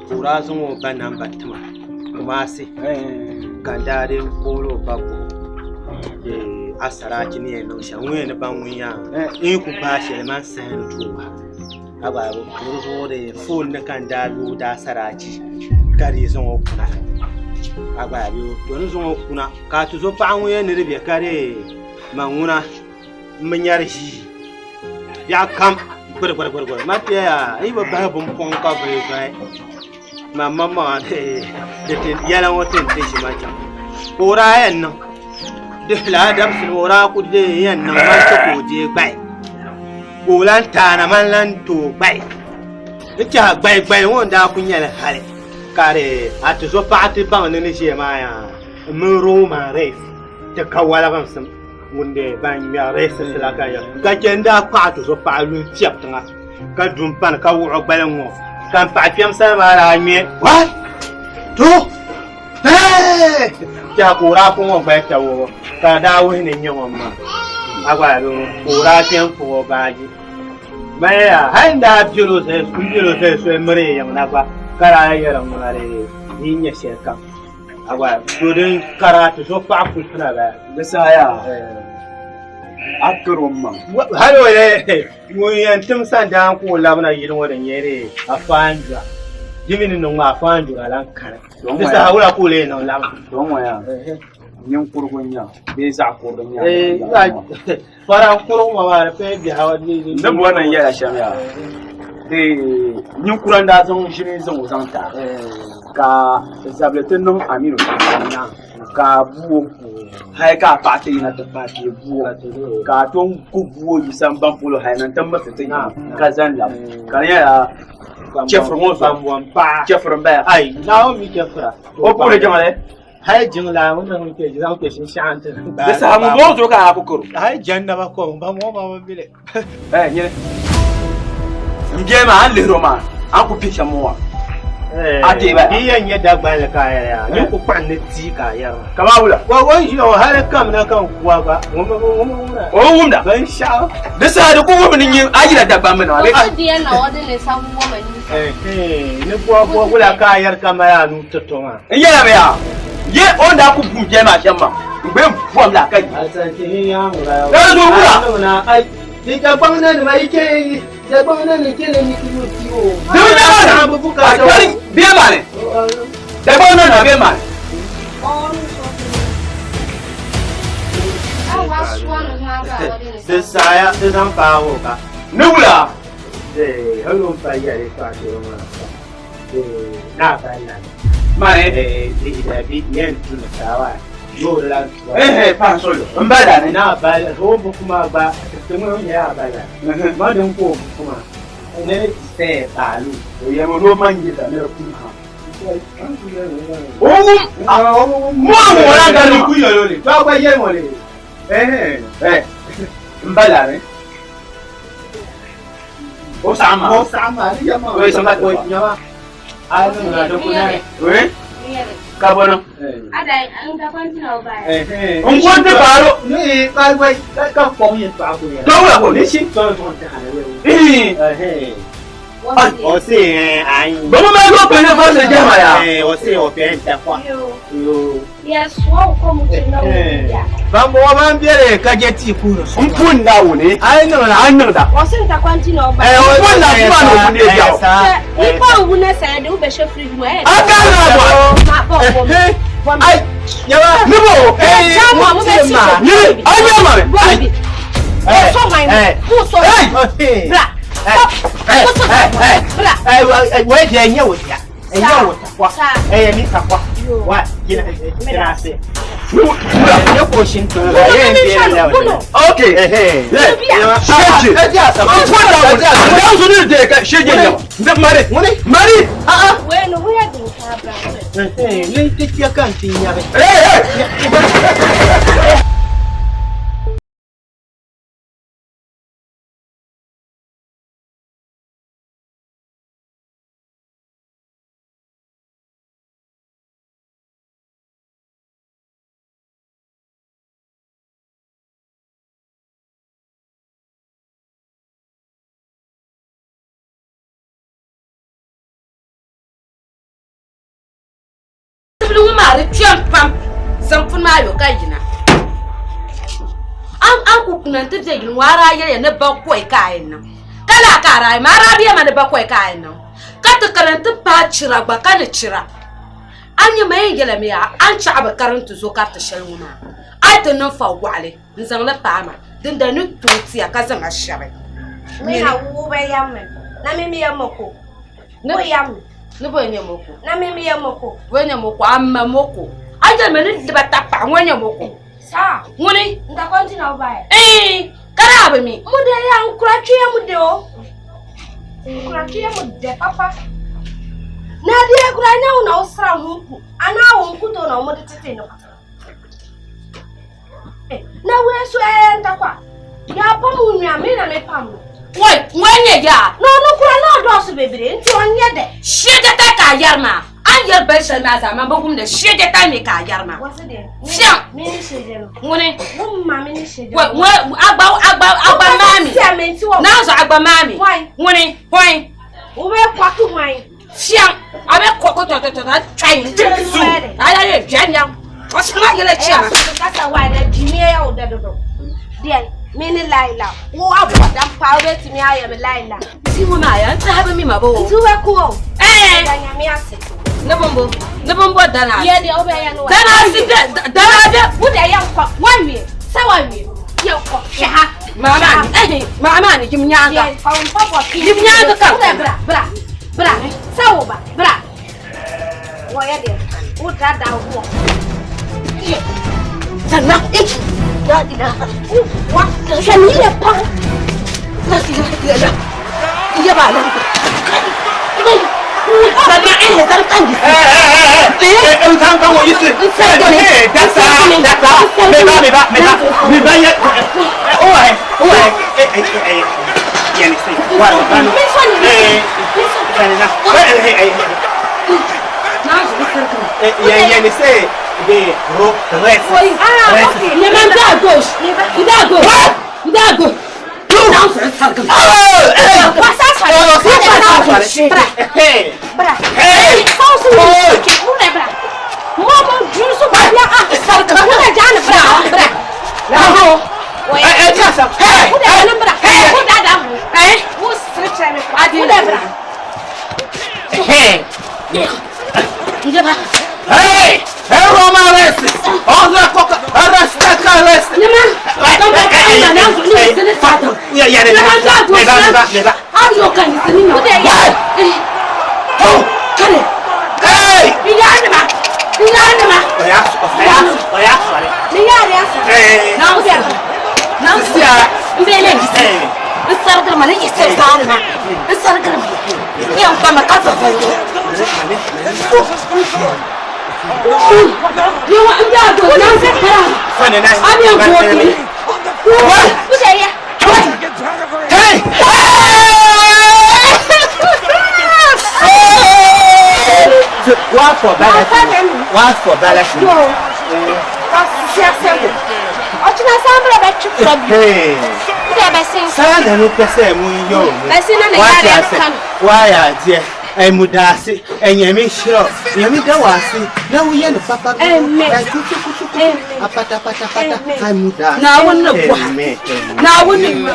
Ka o daa zaŋ o ba namba ti ma Kumasi ka n daa dii kooli o ba kuhi asarachi ni yɛn niŋ shɛm ŋun yɛn ni baŋ ŋun yaa n yi ku gbaai shɛli man sahi ni tooi bahi a gba di zuɣu di foon ni ka n daa lu o daa asarachi ka dii zaŋ o kuna a gba to ni zaŋ o kuna ka a tuzo paɣa ŋun yɛn ni di bɛ ka di man ŋuna n bi nyɛri ʒii biɛɣu kam gbiri ma tiɛya yi bi bahi binpɔŋ ka vuli zɔhi ma maŋmaŋa di ti yɛla ŋɔ ti n ti ʒi ma chaŋ ka o daa yɛn niŋ di lala dabisili o daa ku dee yɛn niŋ man ti ka o deei gbahi ka o lan taana man lan tooi gbahi n tiɛha gbahi gbahi ŋɔ n daa ku nyɛli hali ka di a ti zo paɣa ti baŋ ni ni ʒiya maa yaa n mini Roman race ti ka waligimsim ŋun de ban ŋmɛri reesisi la ka yɛli ka chɛ n daa kpaɣi ti zo paɣa lu n-fiɛbi tiŋa ka du m-pani ka wuɣi o gbaliŋ ŋɔ ka m paɣa kpɛm sani maa daa ŋme one, two, three tɛha ka o daa kpuɣi ŋɔ gbali tabi o ka di daa wuhi ni n-nyɛ ŋɔ maa a gba ka o daa kpe n-kpuɣi o baaji mali yaa hali n daa beli o zali n beli o zali soli miri yiŋ na gba ka daa yɛri ŋuna di yi nya shɛli kam Agba to din kara ti so paɣa kuli pina baya. Di saha yaa a kari o maŋ. Hali o yɛ ŋun yɛn tim sandaan ka o labina yili ŋɔ din nyɛ di afaanjura di mi ni niŋ maa afaanjura lan kani. Di saha wula ka o lee niŋ labina. To ŋɔ yaa ninkurigu n-nya bee zaɣ kurili n-nya. Fara kurugu ŋɔ maa di paya biɛha wa di Ni bɔri ni n yɛla shɛm yaa ninkura n daa zaŋ ʒini zaŋ o zaŋ ti ka zabili ti niŋ Aminu ka a buo hali ka a paɣa ti yina ti paai ti buo ka a tom ku buo yi samban polo hali na n ti miriti ti yina ka zani labi ka di nyɛla chɛfiri ŋɔ zuɣu chɛfiri n bala ai Naawuni mi chɛfira o puuni jiŋli Hali jiŋlaa ŋun na ŋun kpɛ zaŋ kpɛ shinshaɣu nti Di saha ŋun bɔŋɔ zuɣu ka a ku karo. Hali jannaba kom ba ŋɔ ma bi bili. Ɛɛ nyini n bia maa a ni lihiri o maa a ni ku pihi shɛm ŋɔ maa. A teeba. Di yɛn nyɛ Dagbanli ka a yɛra yaa, ni ku kpaɣi ni tii ka a yɛri ma. Kamaa wula? Wa o ni ʒiya ŋɔ hali kamina ka n ku a gba, ŋun bi wumda. O bi wumda? Binshɛɣu. Di saha di ku wuhimi ni nyɛ a yila Dagbamb na maa bee? O di yɛn na o di ni sabu wama ni. Ɛhɛn, ni bɔhi bɔhi wula ka a yɛri ka mali a nuu ti to maa? N yɛla mi yaa, ye o ni daa ku buum jɛli maa shɛm maa, n gba yɛn bɔhim la ka yi. Asante hin yaa ŋura. Dala zuɣu wula? A niŋ na, ai, di Dagbaŋ na nima yi chɛ yi Dagbaŋ na ni chɛ ni yi ti yo ti o. Di bi daa maa ni, a kari bee maa ni, Dagbaŋ na na bee maa ni. Di saaya di zaŋ paagi o ka. Ni wula? Ee, hali o ni pa yɛli paɣa shɛli maa, ee, naa ba la. Maa ni? Ee, di da bi yɛn tu ni saawa, yoori la n-tu a. Ehe, paɣa soli, n ba la ni. Naa ba la, o buku maa gba, ti ŋɔ nyɛla a ba la. Ma din ka o buku maa, ni di ti saya baalu. O yɛli mi ni o ma n-yi da ni di kum ha. O wum, mo ŋɔ la gari ma. Ku yɛli o li, to a gba yɛli ŋɔ li. Ehe. Eh, n ba la ni. O saɣim maa. O saɣim maa, di yɛm maa. O saɣim maa. O nyama. A niŋ na di ku nani. Eh? Ka bɔ niŋ? Ehe. N ko ti baaro. Ni ka wai ka kpɔŋ yɛltɔɣa ku yɛla. Ka wula ko? Ni shi tɔn zuɣu ti hali wei. Ee. Ehe. O se ayi. Bɔbɔ ma ko pɛnɛ fɔ se jama ya. Eh, o se o pɛn ta kwa. Yo. Yes, Ban bɔŋɔ ban bɛri ka jɛ tii kuuri so. N pun da wuni. Ayi niŋ la. An niŋ da. Ɔsin ta kwanti na ɔba. Eh, o pun da kuma na o kun de jaw. Nipa owu na sɛ de wobɛhyɛ fridge mu ɛyɛ. A ka na bɔ. Ma bɔ bɔ mi. Bɔ mi. Ai, yawa. Ne bo. Eh, Kyɛ mo a mo bɛ si so. Ni a ɲɛ ma. Bɔ mi bi. Eh, Sɔ hwan eh. mu. Mo sɔ. Hey. Bra. Eh, Mo sɔ eh, eh. Bra. Eh, wa deɛ ɛnyɛ wo dea. Ɛnyɛ wo takwa. Saa. Ɛyɛ mi takwa. Yo. Wa gina gina ase. Wula. Ne ko shin to. Mo Ɛyɛ mi n hwɛ no. Mo no. Ok. Ehe. Yeah. Seji. N pun da wuni. Dan su ni de ka seji ɲɛ. N mari. Mari. Ah ah. Wei no ho yɛ den paa bra. Eh, ne te tia kan ti nyabe. Eh eh. Tibili ŋɔ maa di kpɛm pam zaŋ puni maa yo ka yina. An an ku kuna n-ti be yili ŋɔ a daa yɛliya ni bakɔi ka a yɛn niŋ. Ka laa ka a daa yɛn maa a daa bi yɛli ma ni bakɔi ka a yɛn niŋ. Ka ti kana nti paai chira gba ka ni chira. A nya ma yɛn yɛla mi yaa a ni chaɣi bi karim ti zo kariti shɛli ŋɔ maa a yi ti niŋ fa waɣili n-zaŋ li paai ma dinda ni tooi tiya ka zaŋ a shɛbi. Mi na wo bɛ yam mi. Na mi mi yam moko. Ni Wo yam mi. Ni bo nyɛ moko. Na mi mi yam moko. Bo nyɛ moko a ma moko. A yɛli mi ni dibata paɣa ŋɔ nyɛ moko. Saa. Ŋuni. Nta kwanti na ɔba yɛ. Ee, ka daa bi mi. Mo de ya nkura twe mu de o. Nkura twe mu de papa. Na de kura nya wo na wo sra ho nku. Ana wo nku to na wo de tete no. Eh, na we so eh ntakwa. Ya pam nua me na me pam no. Wai, ŋɔ nyɛ yaa. Na no kura na ɔdɔɔso bebree nti ɔnyɛ dɛ. Shɛgɛta ka a yɛri maa. An yɛri bali shɛli maa zaa man bi wumdi shɛgɛta mi ka a yɛri maa. Wɔsi deɛ. Fiɛŋ. Me ne hyɛ no. Ŋuni. Wo ma me ne hyɛ Wai, ŋɔ agba agba agba maami. Sɛ me nti wɔ. Naa zuɣu agba maami. Hwan. Ŋuni. Hwan. Wo bɛ kwaki hwan. Fiɛŋ. A bɛ kɔkɔ tɔ tɔ tɔ tɔ twain. Su. A yɛ yɛ biɛn yam. Ɔsoma yɛlɛ Ɛyɛ kyɛna. so kasa wa na gyimi ɛyɛ wo dɛ dodo. Deɛ me ne Laila. Wo abɔ dam paa wobɛtumi ayɛ me Laila. Ti ŋɔ maa ya n tahi bi mi ma bo. Nti wobɛko o. Ɛɛ. Da nyame ase. Ne bombo. Ne bombo dana. Yɛ deɛ wobɛyɛ no wa. Dana ase dɛ dana dɛ. Wo deɛ yɛnkɔ. Woawie. Sɛ woawie. Yɛnkɔ. Hwɛ ha. Maama ni ɛhɛ maama ni yim nyaanga. Deɛ fa wo mpaboa pii. Yim nyaanga kan. Wo deɛ bra bra bra. Sɛ wo ba bra. Wɔyɛ deɛ wo dada wo ho. Yɛ. Sanna eh. La ilaha. Wa hwɛ ne yie paa. La ilaha illallah. Iya ba nan. Sanna eh zan kan gi. Eh, eh, n kan wo yisi. Eh, dasa, dasa. Me ba, me ba, me ba. Me ba yɛ. O wa, o wa. Eh, eh, eh. Yani se. Wa, wa. Me sɔ ne Eh, me sɔ. sani na. Eh, eh, eh. Yɛn yɛn sɛ de ro rest. Nyɛma n daa gosh. N daa go. N daa go. Naawuni zuɣu sarigimi. Hey! Hey, Roma arrest! Ọ̀rẹ́ kọ́kọ́ arrest kẹ́kẹ́ arrest! Nyɛma What for balance? What for balance? Saa na no pɛ sɛ mo yɛ o. Wayɛ adeɛ ɛmudaase ɛnyɛmi hyerɛ nyɛmi da wɔ ase na woyɛ no papa ɛkutukutuku apatapatapata ɛmudaase. Naawuni ni bɔha. Naawuni ni.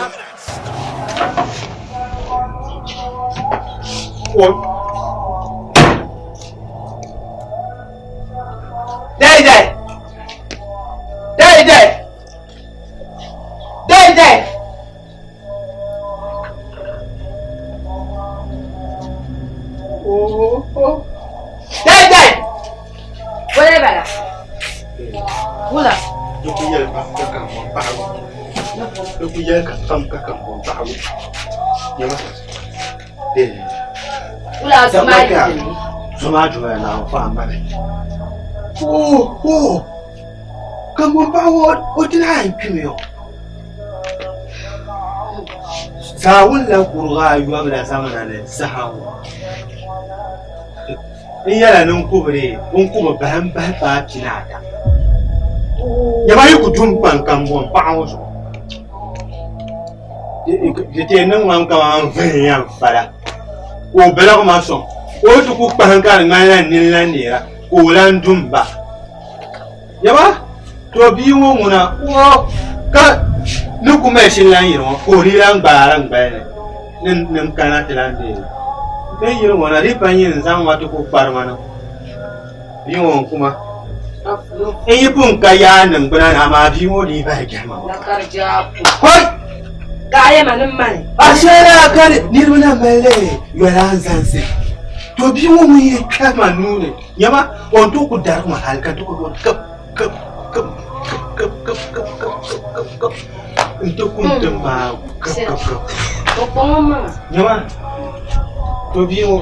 Dai dai. Dai dai. Dai dai. Oh oh. Dai dai. Wala bala. Wula. Duk yɛli pa ka kan bɔn paɣaba. Duk yɛli ka pam ka kan bɔn paɣaba. Nyɛma. Wula zuma yi. Zuma jumɛn na fa mali. Oh oh. Kan bɔn paɣaba o ti lahi kpimi yo. Zaawuni la kuriga ayɔbu la zaŋna ni saha ŋɔ. N yɛla ni n kubiri n kubi bahi n bahi paai pina ata. Nyɛma yi ku dum kpan kan bɔn paɣa ŋɔ zuɣu. Di ti niŋ ma kaman n vihi ya n fala. Ka o biligi ma sɔŋ. Ka o ti ku kpahim ka di ŋmanila n nini la neera ka o lan dum ba. Nyɛma to bia ŋɔ ŋuna o ka ni ku mali shili lan yiri ŋɔ ka o dii lan gbaara n gbali ni ni n kana ti lan deei. Din yiri ŋɔ na di pa nyɛ n zaŋ ma ti ku kpari ma na. Bia ŋɔ n kuma. N yi pun ka yaa niŋgbuna ni amaa bia ŋɔ dii bahi jɛhima ŋɔ. Kɔi! Asheela ka niriba na mali li yɔla n zansi. To bia ŋɔ ŋun yi kpɛhi ma nuu ni nyama o ni tooi ku darigi ma hali ka ti ku kip kip kip kip kip kip kip kip kip kip n ti ku n ti maa kip kip kip. Nyama to bia ŋɔ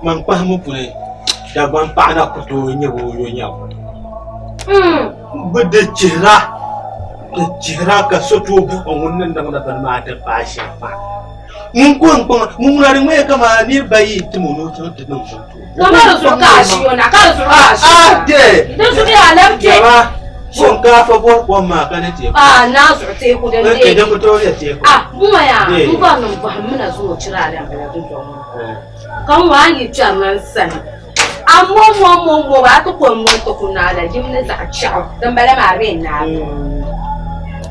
man kpahimbu puuni Dagbaŋ paɣa na ku tooi nyɛ o yo nyabu. Bɛ di chihira di chihira ka so tooi buɣi ŋun ni niŋdi bini maa ti paai shɛm maa. Ŋun ko n kpaŋa ŋun ŋuna di ŋmaya kaman niriba ayi n-tim o ni o chaŋ ti niŋ shɛm ti o. Kama di zuɣu ka a ʒi o na ka di zuɣu ka a ʒi o na. Di zuɣu yaa labi kpe. Yaba shinkaafa bɔri kom maa ka ni teeku. A naa zuɣu teeku din deei. Din bi tooi be teeku. A ŋɔ yaa n bɔri ni n bɔhim mi na zuŋɔ chira a lɛm bala dundɔŋ ŋɔ ni. Ka ŋɔ a yi kpɛrina n sani a mo mo mo mo a ti ko n mo n-ti ku naai la yim ni zaɣ chɛɣu din bala maa di yɛn naai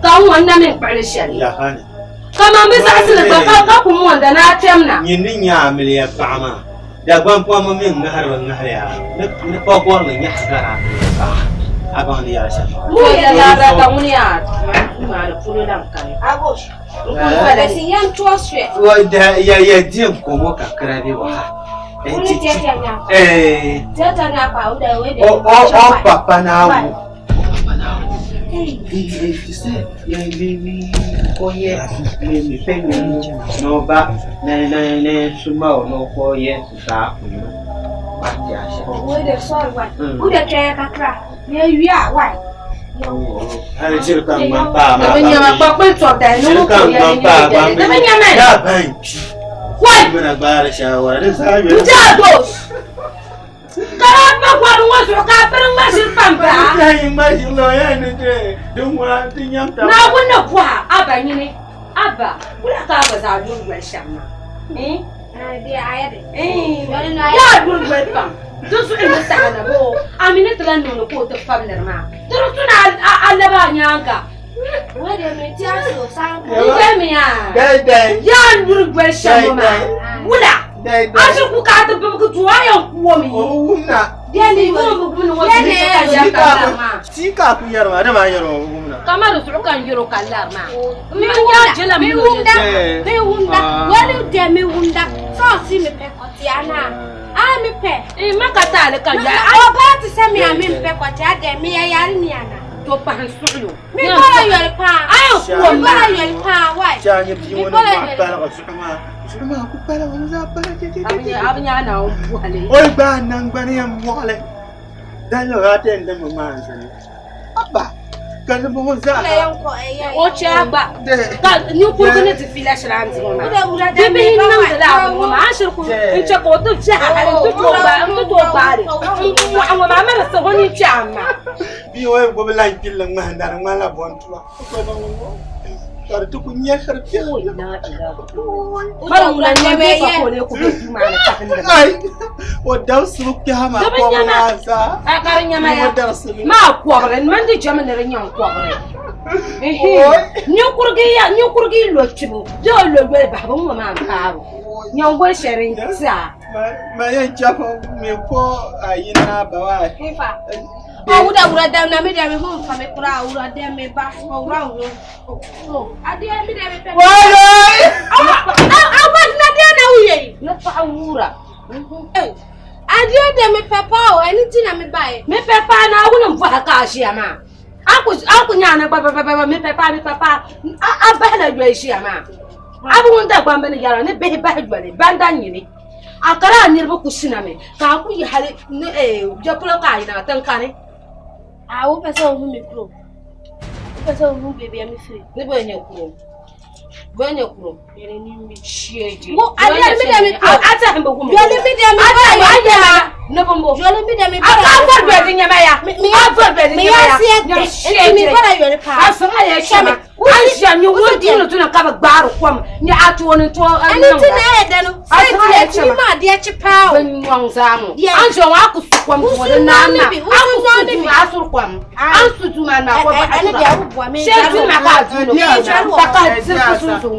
ka ŋɔ n na mi n kpuɣili shɛli kaman bɛ zaɣisi li gba ka ku monda ni a kpɛm na. Nyin ni nya amiliya paɣa maa, Dagbaŋ pɔhimbu mi ŋahiri bi ŋahiri a ni pagɔrili nyahi gari amiliya paɣa, a baŋ ni yɛli shɛm maa. Ŋun yɛli laabira ka ŋuni yaa maani polo lan kani. Ya di nkomo kakra bi wa. Eh. O o o papa na wu. O papa na wu. Ya mi mi ko ye mi mi pe mi no ba na na na suma o no ko ye sa ku yo. Ba ti a se. Wo de sorry wa. Wo de twɛn kakra. Na wi a why? Hali jiri ka ŋman paa maa. Dabi nyɛma kpakpali tɔbu dali ni ŋun Jiri ka ko yɛli ŋman ni paa o dali. Dabi nyɛma. Daa ban kpi. Wai! Muna gbaari shawara di zaa yoli. N-ti a goos. Ka a pa gɔri ŋɔ zuɣu ka a piri ŋma ʒiri pam baa. Yayi ŋma ʒiri la o yayi ni ti din ŋuna ti nyam taba. Naawuni ni bɔha a ba nyini a ba wula ka a gba zaa yuri yoli shɛm maa? Yaa yuri yoli pam di zuɣu ni taha na boo a mi ni ti lan niŋdi ka o ti fabiliri maa di di tu ni a labi a nyaaŋa. Yaa yuri yoli shɛm ŋɔ maa wula a ʒi ku ka a ti bibigi du a yɛn ku o mi. O bi wumna. Tii ka a ku yɛri maa dama a yɛri o bi wumna. Kama di zuɣu ka n yɛro ka lari maa. Mi nya jila mi wumda mi wumda wani de mi wumda sɔɔsi mi pɛ kɔti ana a mi pɛ. Ma ka taali ka ya. O ba ti sɛ mi a mi pɛ kɔti a de mi ya yari ni ana. To pahi suɣulo. Mi bɔra yɔli paa. A yɛn ku o Mi maa. bɔra yɔli paa wai. Chaa nyɛ bia Mi ŋɔ ni bɔra mɔɣu yɔli. paligi zuɣu maa. Zuɣu maa ku paligi mi zaa paligi A bi nya Naawuni buɣili. O yi gbaai nangbani yɛn mɔɣili. Daniel a ti yɛn dimi maa n-zani. Abba ka di bɔŋɔ zaa. O chɛ a gba ka ninkurigu ni di fiila shɛli a ni diri maa. Bibihi niŋdi la a bini ŋɔ maa a ni shiri ku n chɛ ka o ti viɛhi hali n ti tooi gbaai n ti tooi gbaai li n mɔɣu ŋɔ maa mali siɣi o ni kpɛ a maa. Bia ŋɔ yi gbubi lan kpilli ŋmahinda di ŋmanila bɔntua. Ka di ti ku nyɛlisiri piɛlli. Mali ŋuna n nyɛ pa ka o lee ku be duu maa ni pahindi ma. Ai, o dabisibu kpɛha maa Di bi kɔbiri nyɛma. maa zaa. A ka di nyɛma ya. O dabisibu. Maa kɔbiri n mini di jɛmi ni di nyɛ n kɔbiri. Ninkurigi yi lo kpibu bee o lo yoli bahi bi ŋɔ maa n paabu. Nyɛngoli shɛli n ti a. Ma yɛn chapo mi ko a yina ba wa. Owura wura dɛm na mi dɛm mi hu nfa mi kura awura dɛm mi ba owura wuro. Adeɛ mi dɛm mi pɛ. Wai! Awa na deɛ na woyɛ yi. Ne paɣa wura. Adeɛ dɛ mi pɛ paa o ɛni ti na mi ba yɛ. Mi pɛ paa na awuni n bɔha ka a ʒiya maa. A ku nyaana gba ba ba ba mi pɛ paa mi pɛ paa a bahila yoli ʒiya maa. A bi ŋun Dagbamb ni yɛra ni bihi bahi yoli banda nyini. A kara a niriba ku shinami ka a ku yi hali ni ya polo ka a yina tiŋkani. A wo pɛ sɛ o hu mi kuro. Wo pɛ sɛ o hu beebi mi firi. Ni bɛ nyɛ kuro. Bɛ nyɛ kuro. Sheeji. Wo adeɛ mi dɛ mi pɛ. A tɛhi bi wum. Yɔli mi dɛ mi A bɔra tɛhi yɔli a nyɛma paa. ni bimbo. Yɔli mi dɛ mi A bɔra ka yɔli vɔri paa. bɛ di nyɛma ya. A vɔri bɛ di Mi nyɛma ya ya. seɛ Nyam dɛ nti mi sheeji. bɔra yɔli paa. A sɔŋ a yɛ shɛma. A ʒiya nyɛ ŋun duuni duna ka bi gbaari kom nyɛ a tooni to Ɛni ti na yɛ dɛ no. A Sɛ sɔŋ ti a yɛ yɛ tiri shɛma. ma adeɛ kyi paa o. Bin nyɔŋ zaa ŋɔ. Deɛ. An ʒiya ŋɔ a ku su kom Wusu zuɣu di naan nyɔŋ na. ni bi, A wusu ku su nyɔŋ ni duu bi. a suri kom. An su duu maa na ko ba a Ɛni sura. deɛ wo bɔ mi. Shee duu maa ka a duu ni ko. Ka ka diri sunsuuni.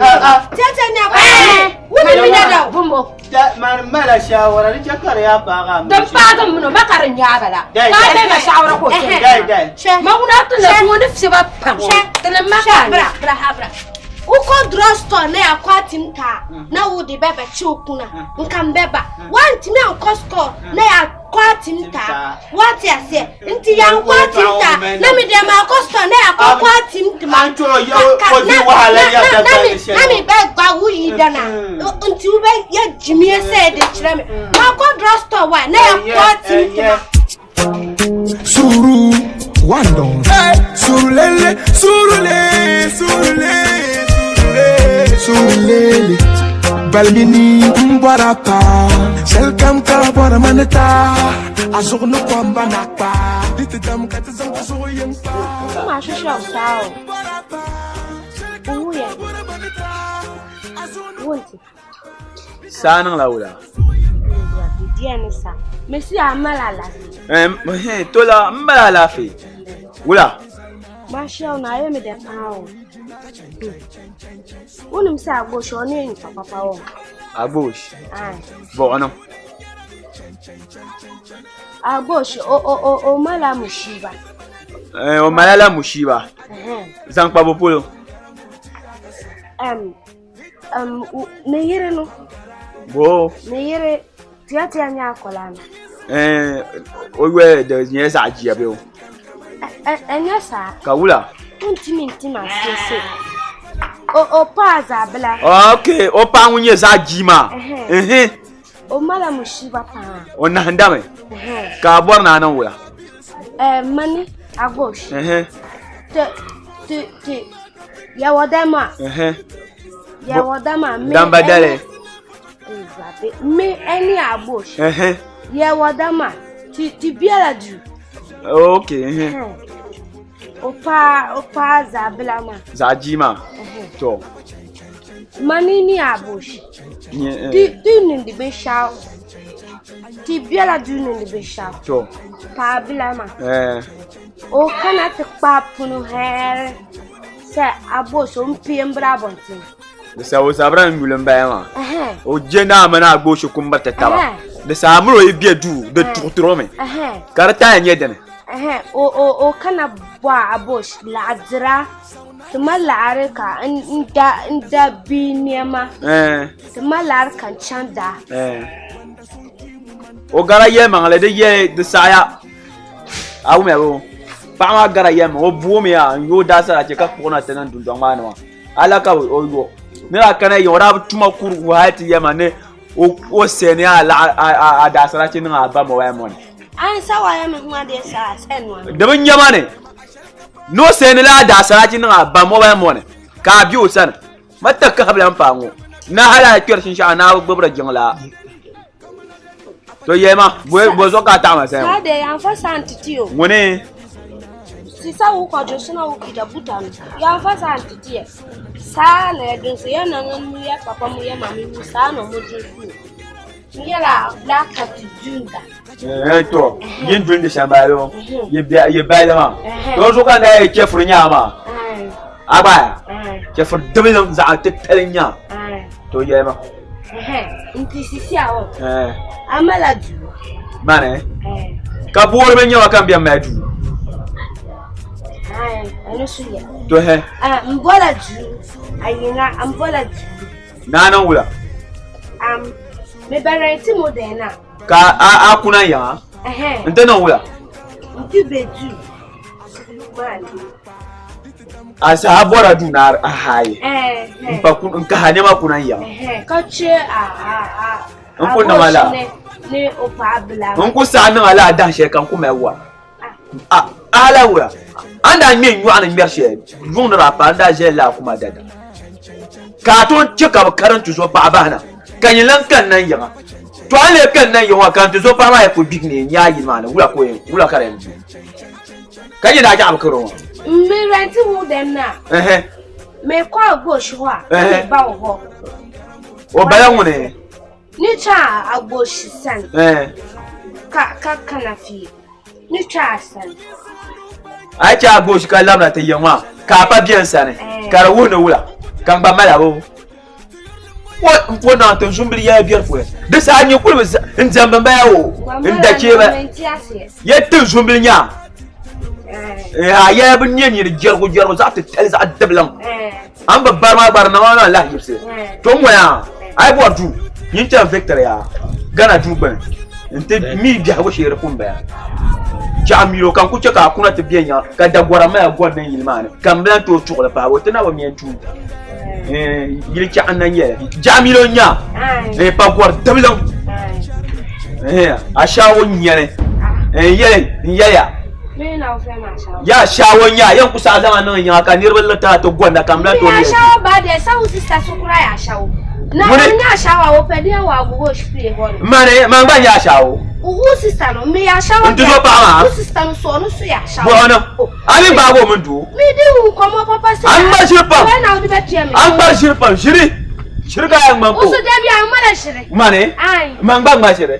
Tɛtɛ ni a kɔ. Wuli mi dɛ dɛ o. Bimbo. Da man mala shawara di chɛ ka di yaa paagi a Din paagi m mini o ma ka di nyaaba la. Dai, Ka a dai. bɛ ma shawara ka o chɛ. Dai, dai. Ma ŋuna ti la ŋuni fiɛba pam. Ti ni ma ka a Bra nya. bra ha bra. Wokɔ drugstore na yɛakɔ atim taa na wode bɛbɛkye wo kuna nka mbɛba woantumi ankɔ store na yɛakɔ atim taa woate aseɛ nti yɛankɔ atim taa na mede maakɔ store na yɛakɔkɔ atim tema An tɔrɔ yɛ o di wahala yɛ dabali shɛli. na mebɛgba wo yi da na nti wobɛyɛ gyimie sɛ de kyerɛ me maakɔ drugstore wa na yɛakɔ atim tema Suru, one down. Hey, surulele, surule, surule, surule, surulele. Balmini mbwara pa, shelkam ka bwara maneta. Azugno kwamba nakpa, ditidam katizam kazuyen pa. Woma ahwehwɛ wo saa o wohu yɛ wonti Saa niŋla wula. deɛ ne sa mesi a mala alaafee Tola n mali alaafee. Wula. mahyia wo na ayɛ me dɛ paa o wonim sɛ agbohyɛ ɔne yɛ nipa papa wɔ Agbosh. Ae. Bɔɣino. agbohyɛ o mala mushiba O malala mushiba. Zaŋ kpa bo polo. Ne yere no Bo. ne yere tuatua nyɛ akɔlaa no O yɔli di nyɛla zaɣ jia bee o. Ɛnyɛ saa Ka wula. wontumi ntim aseɛ se o paa zaabela Ok, o paɣa ŋun nyɛ zaɣ jia maa. Ɛhɛn. O mala mushiba paa O nahindami. Ɛhɛn. Ka a bɔri ni a niŋ wula. Mani agbohyɛ te te te yɛwɔ dɛm a Ɛhɛn. yɛwɔ dɛm a me Damba dali. Awurade me ɛne Agbosh. Ɛhɛn. Yɛwɔ dɛm a ti ti biara du. Okay. Ɛhɛn. Opa opa zabila ma. Zaji ma. To. Mani ni Agbosh. Di di ni di bɛ shaw. Ti biara du ni di bɛ shaw. To. Pa bila ma. Eh. O kana ti kpa punu hɛrɛ sɛ Agbosh o mpie mbira abɔnten. Di sa o zabira n yuli n baya maa. O je naa mini Agboshi kum biriti taba. Di saha mini o yi be duu di tuɣitiri o mi. Ka di taaya nyɛ dini. O o o kana bɔ Agboshi laɣidira ti ma laɣiri ka n da n da bia nɛma. Ti ma laɣiri ka n chaŋ daa. O gara yɛlimaŋli di yɛ di saɣaya. A wumya bɛ paɣa maa gara yɛlimaŋli o boomi ya n yooi daasara chɛ ka kpuɣi na ti niŋ dundɔŋ maa ni maa. Ala ka o yo ni daa kana yiŋ o daa bi tuma kurigu hali ti yɛma ni o sɛni a laɣa a daasarachi niŋ a ba mobile money. Di bi nyɛma ni ni o sɛni la a daasarachi niŋ a ba mobile money ka a bɛ o sani ma ta kahabila n paai ŋɔ na hali a kpɛri shinshaɣu naa bi gbubiri jiŋlaa to yɛlima bo zuɣu ka a taɣi ma sani ŋɔ ŋuni Sisa wo kɔdwo so na wokita buta no, yɛamfa saa antete yɛ. Saa na yɛdwen so, yɛn nana mu, yɛ papa mu, yɛ maame mu, saa na wɔdwen so. Yɛla black cat dunda. Eh, to, yin dun di shɛm baalo, yi baali maa. To so ka daa yɛ chɛfuri nyaa maa. A gba ya, chɛfuri dibilim zaɣ titali nyaa. To yɛli ma. Nti sisi a wɔ. Amala duu. Mani. Ka boori bi nyɛma ka n bɛn mali duu. Ɛno so yɛ. To hɛ. N bɔla duu. Ayiŋa n bɔla duu. Naa niŋ wula. Me bɛ rɛnti mo dɛn na. Ka a kuna yiŋa. N ti niŋ wula. N ti be duu. A saha bɔra duu ni a haayi n pa n kaha nɛma kuna n yiŋa. Ka che a a a. N ku niŋ a la. Ni o paɣa bila. N ku saɣi niŋ a la a dahin shɛli ka n ku mali wara. A a la wura. A ni daa ŋmɛ nyɔɣu ni ŋmɛri shɛli yuŋ ni daa paai n daa ʒɛla laa kuma dada. Ka a tooi chɛ ka bɛ karim tuzo paɣa bahi na ka nyin lan kanna n yiŋa. To a ni lee kanna n yiŋa maa ka n tuzo paɣa maa yi kuli gbihi ni n nya a yili maa ni wula ka o yɛn wula ka di yɛn di? Ka nyɛ daa chaɣ bi kari o maa. M mi rɛnti wu dɛm na. Me kɔ a gosh hɔ a, ka me ba o hɔ. O bala ŋuni? Ni chaɣ a gosh sani. Ka ka kana fie. Ni chaɣ a sani. A yi chaɣ a gosh ka labina ti yiŋ maa, ka a pa bɛ n sani, ka di wuhi ni wula ka n gba mali a bo. N po naŋ tinzumbili yɛla biɛri pɔya. Di saha nyɛ kuli bi n diɛmdi n baya o n da chee ba. Yɛ tinzumbili nya. A yɛla bi nyɛ nini jɛrigu jɛrigu zaɣ titali zaɣ dibiliŋ. An bi bari maa gba di niŋ a na lahi yibisi. To n ŋɔya a yi bɔri duu nyin chani Victory yaa Ghana duu gbuni n ti mi biɛhigu shee di pun baya. Chɛɣu miri o ka n ku chɛ ka a kuna ti bɛ nya ka dagɔra maya gɔri din yili maa ni ka m bi lan tooi tuɣili pahi o ti na bi mi n tuui. Yili chɛɣu n na nyɛli jaɣu miri o nya pa gɔri dibiliŋ a shaawo nyɛli n yɛli n yɛliya ya shaawo nya yɛn ku saɣa zaŋ niŋ yiŋa ka niriba liriti a ti gɔnda ka m bi lan tooi Mani man gba nya ashaawo n ti zo paɣa maa buɣu ni a mi gbaagi o mini doo a ŋmari ʒiri pam a ŋmari ʒiri pam ʒiri ʒiri ka a yɛn ŋmani ko mani man gba ŋma ʒiri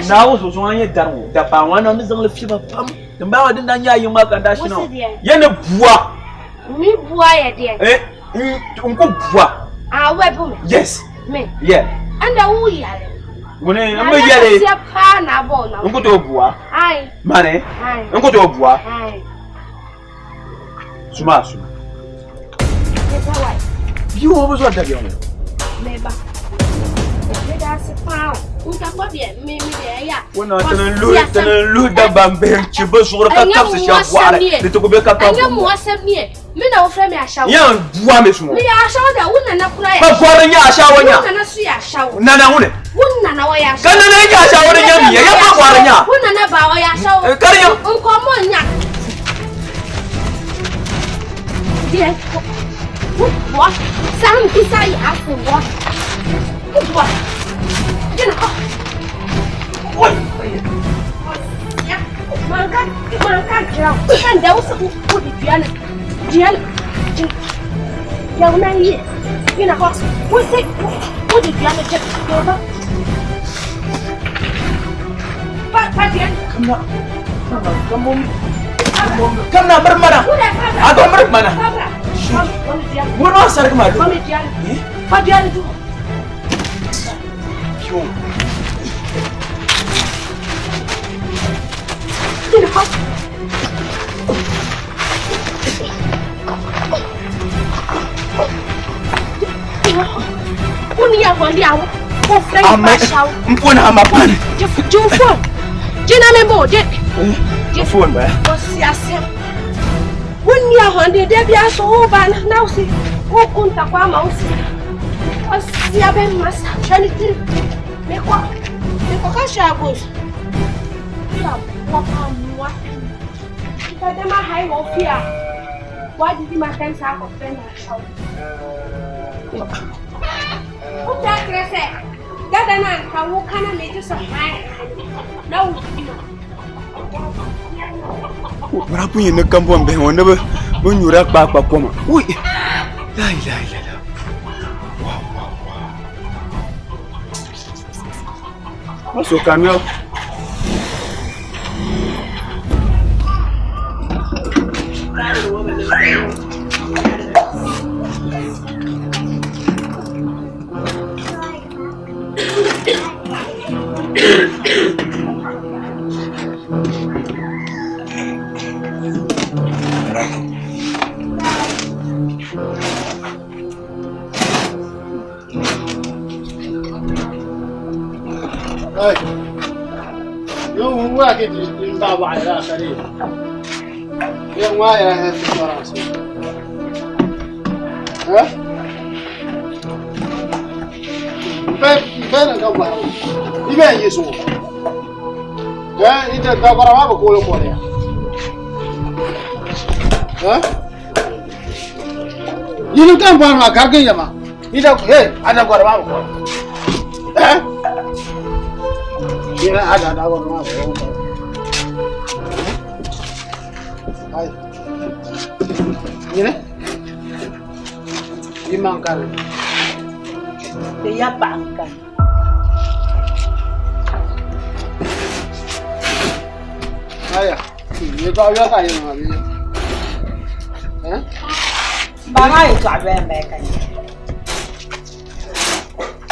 Naawuni sunsuuni a nyɛ dari ŋɔ dapaa ŋɔ a na ni zaŋli fiba pam din bala maa din daa nyɛ a yiŋ maa ka n daa shina ŋɔ yɛn ni bua Mi bua ya deɛ. Eh, n ku bua. Ah, wɛ bu mi. Yes. Mi. Yeah. Anda wu yale. Ŋuni n bi yɛli. Na paa na bɔ na. N ku tooi bua. Ayi. Mani. Ayi. N ku tooi bua. Ayi. Suma suma. Bia ŋɔ bi zɔri dabiɛm ŋɔ. Mɛba. Ŋuna ti ni luhi Dagbaŋ bihi n-chi bɛ zuɣuri ka kabisi shɛba bɔɣiri ni ti ku be ka ka Yɛn bua mi suŋɔ. Pa gɔri nyɛ ashawo nya. Nana ŋuni. Ka nana nyɛ ashawo di nya miya ya pa gɔri nya. Ka di nya. Sam kisa ya afuwa. Gyina hɔ. Manka manka nkyerɛ wo. Sɛ ndɛ wo sɛ wode dua no dua no yɛ wo nan yie. Gyina hɔ. Wo se wode dua no gye dua Fa fa dua no. Kamna kamna mir mana. A mir mana. Wani ma sarki ma Fa dua no. Fa dua no du. Yo. Gyina hɔ. Wonni ahoɔden a wofrɛ Ama nipa ahyɛ wo. mpona ama pan. Gye wo phone. Gye na me bo gye. Gye Phone ba. Wɔsi asɛm. Wonni ahoɔden da bi aso woba no na wosi woko ntakwa ama wo si. Ɔsi abɛma sa hwɛ ne tiri. Mekɔ mekɔka hyɛ agos. Wɔpa mmoa. Nipa dɛm aha yi wɔ fie a wadidi ma tɛm saa akɔfrɛ no akyɛw. Wopɛ kyerɛ sɛ dada no anka woka na megye so han na wodidi ma. Bora pun yi ni kambon bihi ŋɔ ni bi bi nyura kpaakpa koma. Ui! La ilaha illallah. Wow, wow, wow. Maso kamyo. Hey. Yo wa ke ti ba wa ya sare. Yo wa ya ha ti ra so. Ha? Be be na ka wa. Ibe ye so. Eh, ite da bara ma ko lo ko ya. Ha? Yinu kan ba ma gargin ya ma. Ita he ada gwara ma ko. Eh? Ina ada da gwara ma ko. Ai. Yine? Iman kan. Ti ya paɣa n kani. Aya. Ni ba ya ka yin ma bi. Eh? Ba maa yɛltɔɣa doya m bala ka nya.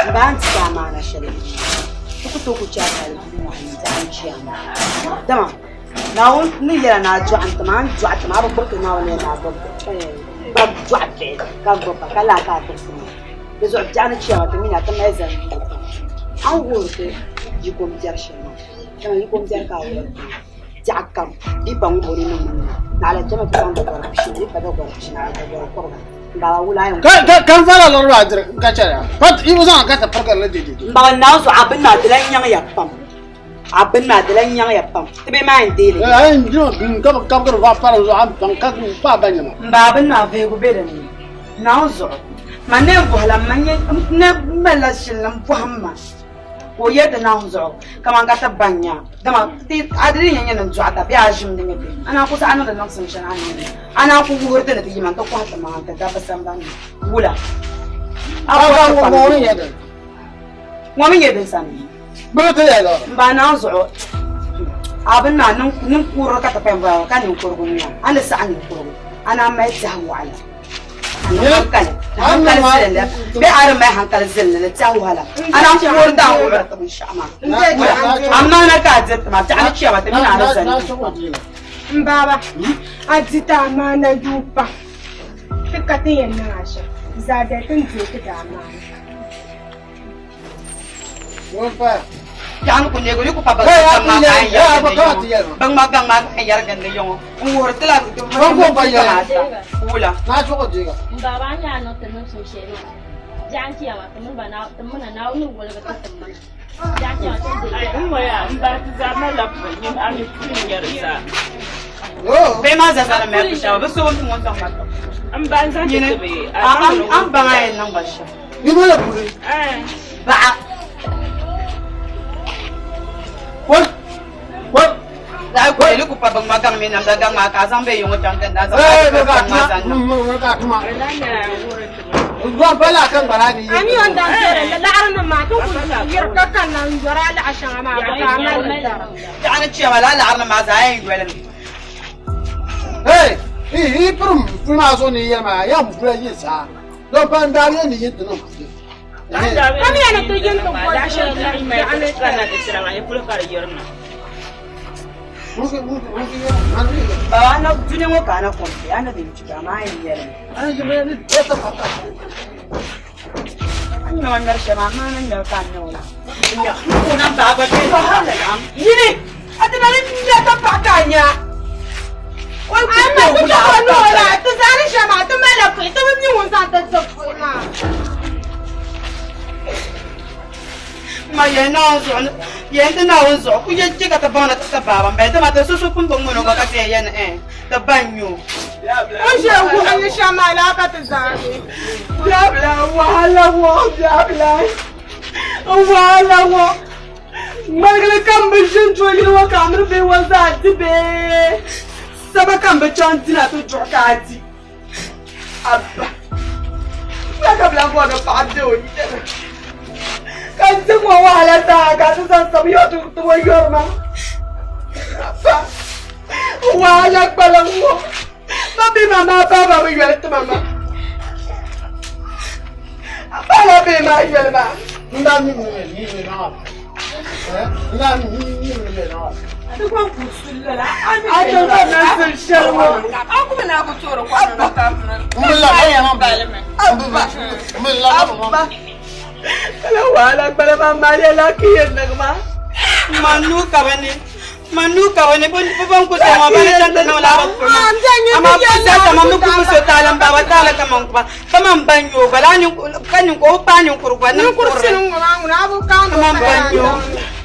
N ba n ti ka amaana shɛli ti ku tooi ku chɛ a kali duu ŋɔ n zaɣa n chɛ a maa. Dama Naawuni ni yɛla ni a dɔɣi n tima a ni dɔɣi tima a bi gbubi ti Naawuni yɛli ni a gbubi ba dɔɣi bihi ka gbubi ba ka lahi ka a gbubi tima di zuɣu biɛɣu ni chɛ ma ti mini a ti mali zani yuuni pam. A ni wuhiri ti yiko m-biɛri shɛli maa dama yiko m-biɛri ka a wuhiri ti maa biɛɣu kam di pa ŋun o ni niŋ niŋ naɣila chama ti zaŋ dagɔri pishi di pa dagɔri pishi naɣila dagɔri kɔbiga n baba wula a yɛn Ka ka kan fara lɔri maa diri ka chɛri pat i bi zaŋ ka ti pirigiri li dede. N baba Naawuni zuɣu a bini maa di lan nyaŋ ya pam a bini maa di lan nyaŋ ya pam ti bee maa yɛn deei li. A yɛn dino bin ka bi kabigiri va pari zuɣu a baŋ ka pa ba nyɛma. N baba bini maa vihigu be din ni Naawuni zuɣu man na yɛn bɔhila m ma n ni malila shili ni m bɔhim ma ka o yɛli ti Naawuni zuɣu kaman ka ti baŋ nya dama ti a di ni yɛn nyɛ ni dɔɣita bee a ʒim di nyɛ bɛ a naan ku saɣi niŋdi niŋsim shɛli a ni niŋdi a naan ku wuhiri ti ni ti yima nti kɔhi ti maŋa nti dabbi sambani ni wula a bɔhi ti pam ŋɔ mi nyɛ din sani n ba Naawuni zuɣu a bini maa ninkurili ka ti pun bɔra ka ninkurigu n-nyɛ a a ni saɣi ninkurigu a naan mali tɛhi waɣila hankali hankali zilinli bee a di mali hankali zilinli ni tɛhi wahala a naan kuuri daa wuhiri ti binshɛɣu maa amaana ka a diri ti maa biɛɣu ni chɛma ti mini a ni zani N baaba, a di ti amaana yuui pam. Ti ka ti yɛn niŋ a shɛm. Zaadali ti ni deei ti di amaana. Biɛɣu ni ku neegi o ni ku pa baŋ maa ka a yɛn yɛrigi ni yɔŋɔ baŋ maa gaŋ maa ka a yɛn yɛrigi ni yɔŋɔ n wuhiri ti la wula. N baaba a nya a niŋ ti niŋsim shɛli maa biɛɣu n chɛya maa ti mini ba ti mina Naawuni ni woligi ti ti mana biɛɣu n chɛya maa ti ni deei N waya n bari ti zaa malila puli nyini a mi puli n-nyɛ di zaa. Bihi maa zaa zaa ni mali shɛba bi so bi mi ŋun zaŋ ba tiŋ. N ba n zaŋ ti ti bee a n baŋ a yɛn niŋ ba shɛm. Yi mali puli. Baɣa. Wai! Wai! Zaɣ kuli ni ku pa bin ŋma gaŋ mini namda gaŋ maa ka a zaŋ bɛ yiŋɔ chaŋ ti na zaŋ Eh, gaŋ maa zaŋ niŋ. Ami on dan tere la laɣari nim maa ti ku yiri ka kanna n yɔri a laɣa shɛŋa maa ka a mali li tara. Biɛɣu ni chɛma lala laɣari nim maa zaa yɛn yolimi. Hey, i pirim puli maa zuɣu ni yɛli maa yan bula yi zaa don pa n daa yɛn ni yin ti niŋ puli. Kamiya ni ti yin ti bɔ biɛɣu ni Baba a na dunia ŋɔ ka a na kom a na din chika amaa a yɛn yɛlimi. A ni ŋmɛri shɛm amaa a na ŋmɛri ka a ŋmɛ o la. N na baai gba kpee nyini a ti na ni nya ka paɣa ka a nya. Amma ti chɛ o ni o la ti zaani shɛm maa ti malila kuɣu ti bi mi ŋun zaŋ ti ti kuɣu maa. Ma yɛn Naawuni zuɣu ni yɛn ti Naawuni zuɣu ku yɛn chɛ ka ti baŋ ni ti ti baaba m-bala dama ti so so pun bi ŋmani o gba ka ti yɛn yɛli ni ɛɛn ti ba n-nyɛ o. O ni ʒe wuhi ni shɛm maa laa ka ti zaani. Biabila wahala ŋɔ biabila wahala ŋɔ ŋmaligili kam bi ʒi n doli yili ŋɔ ka a mini bihi ŋɔ zaa di bee saba kam bi chaŋ dina ti duɣi ka a di Abba ya ka bilan bɔri ni paɣa be o yidana ka n ti ŋɔ wahala zaa ka ti zaŋ sabi yɔ ti ŋɔ yɔri ma abba wahala kpaliŋ ŋɔ ma bi ma maa baaba bi yɔli ti ma ma abba la bihi maa yɔli ma. N daa mi mi mi mi na. N daa mi mi mi mi na. Manu ka ba ni manu ka ba ni bi ban ku sɔŋɔ ba ni chaŋ ti niŋ la bi puri maa amaa bi zaa kaman bi ku bi so taali m-ba ba taali kaman ku ba kaman ban nyɛ o gba laa ka o paai ninkuri gba ninkurili kaman ban nyɛ o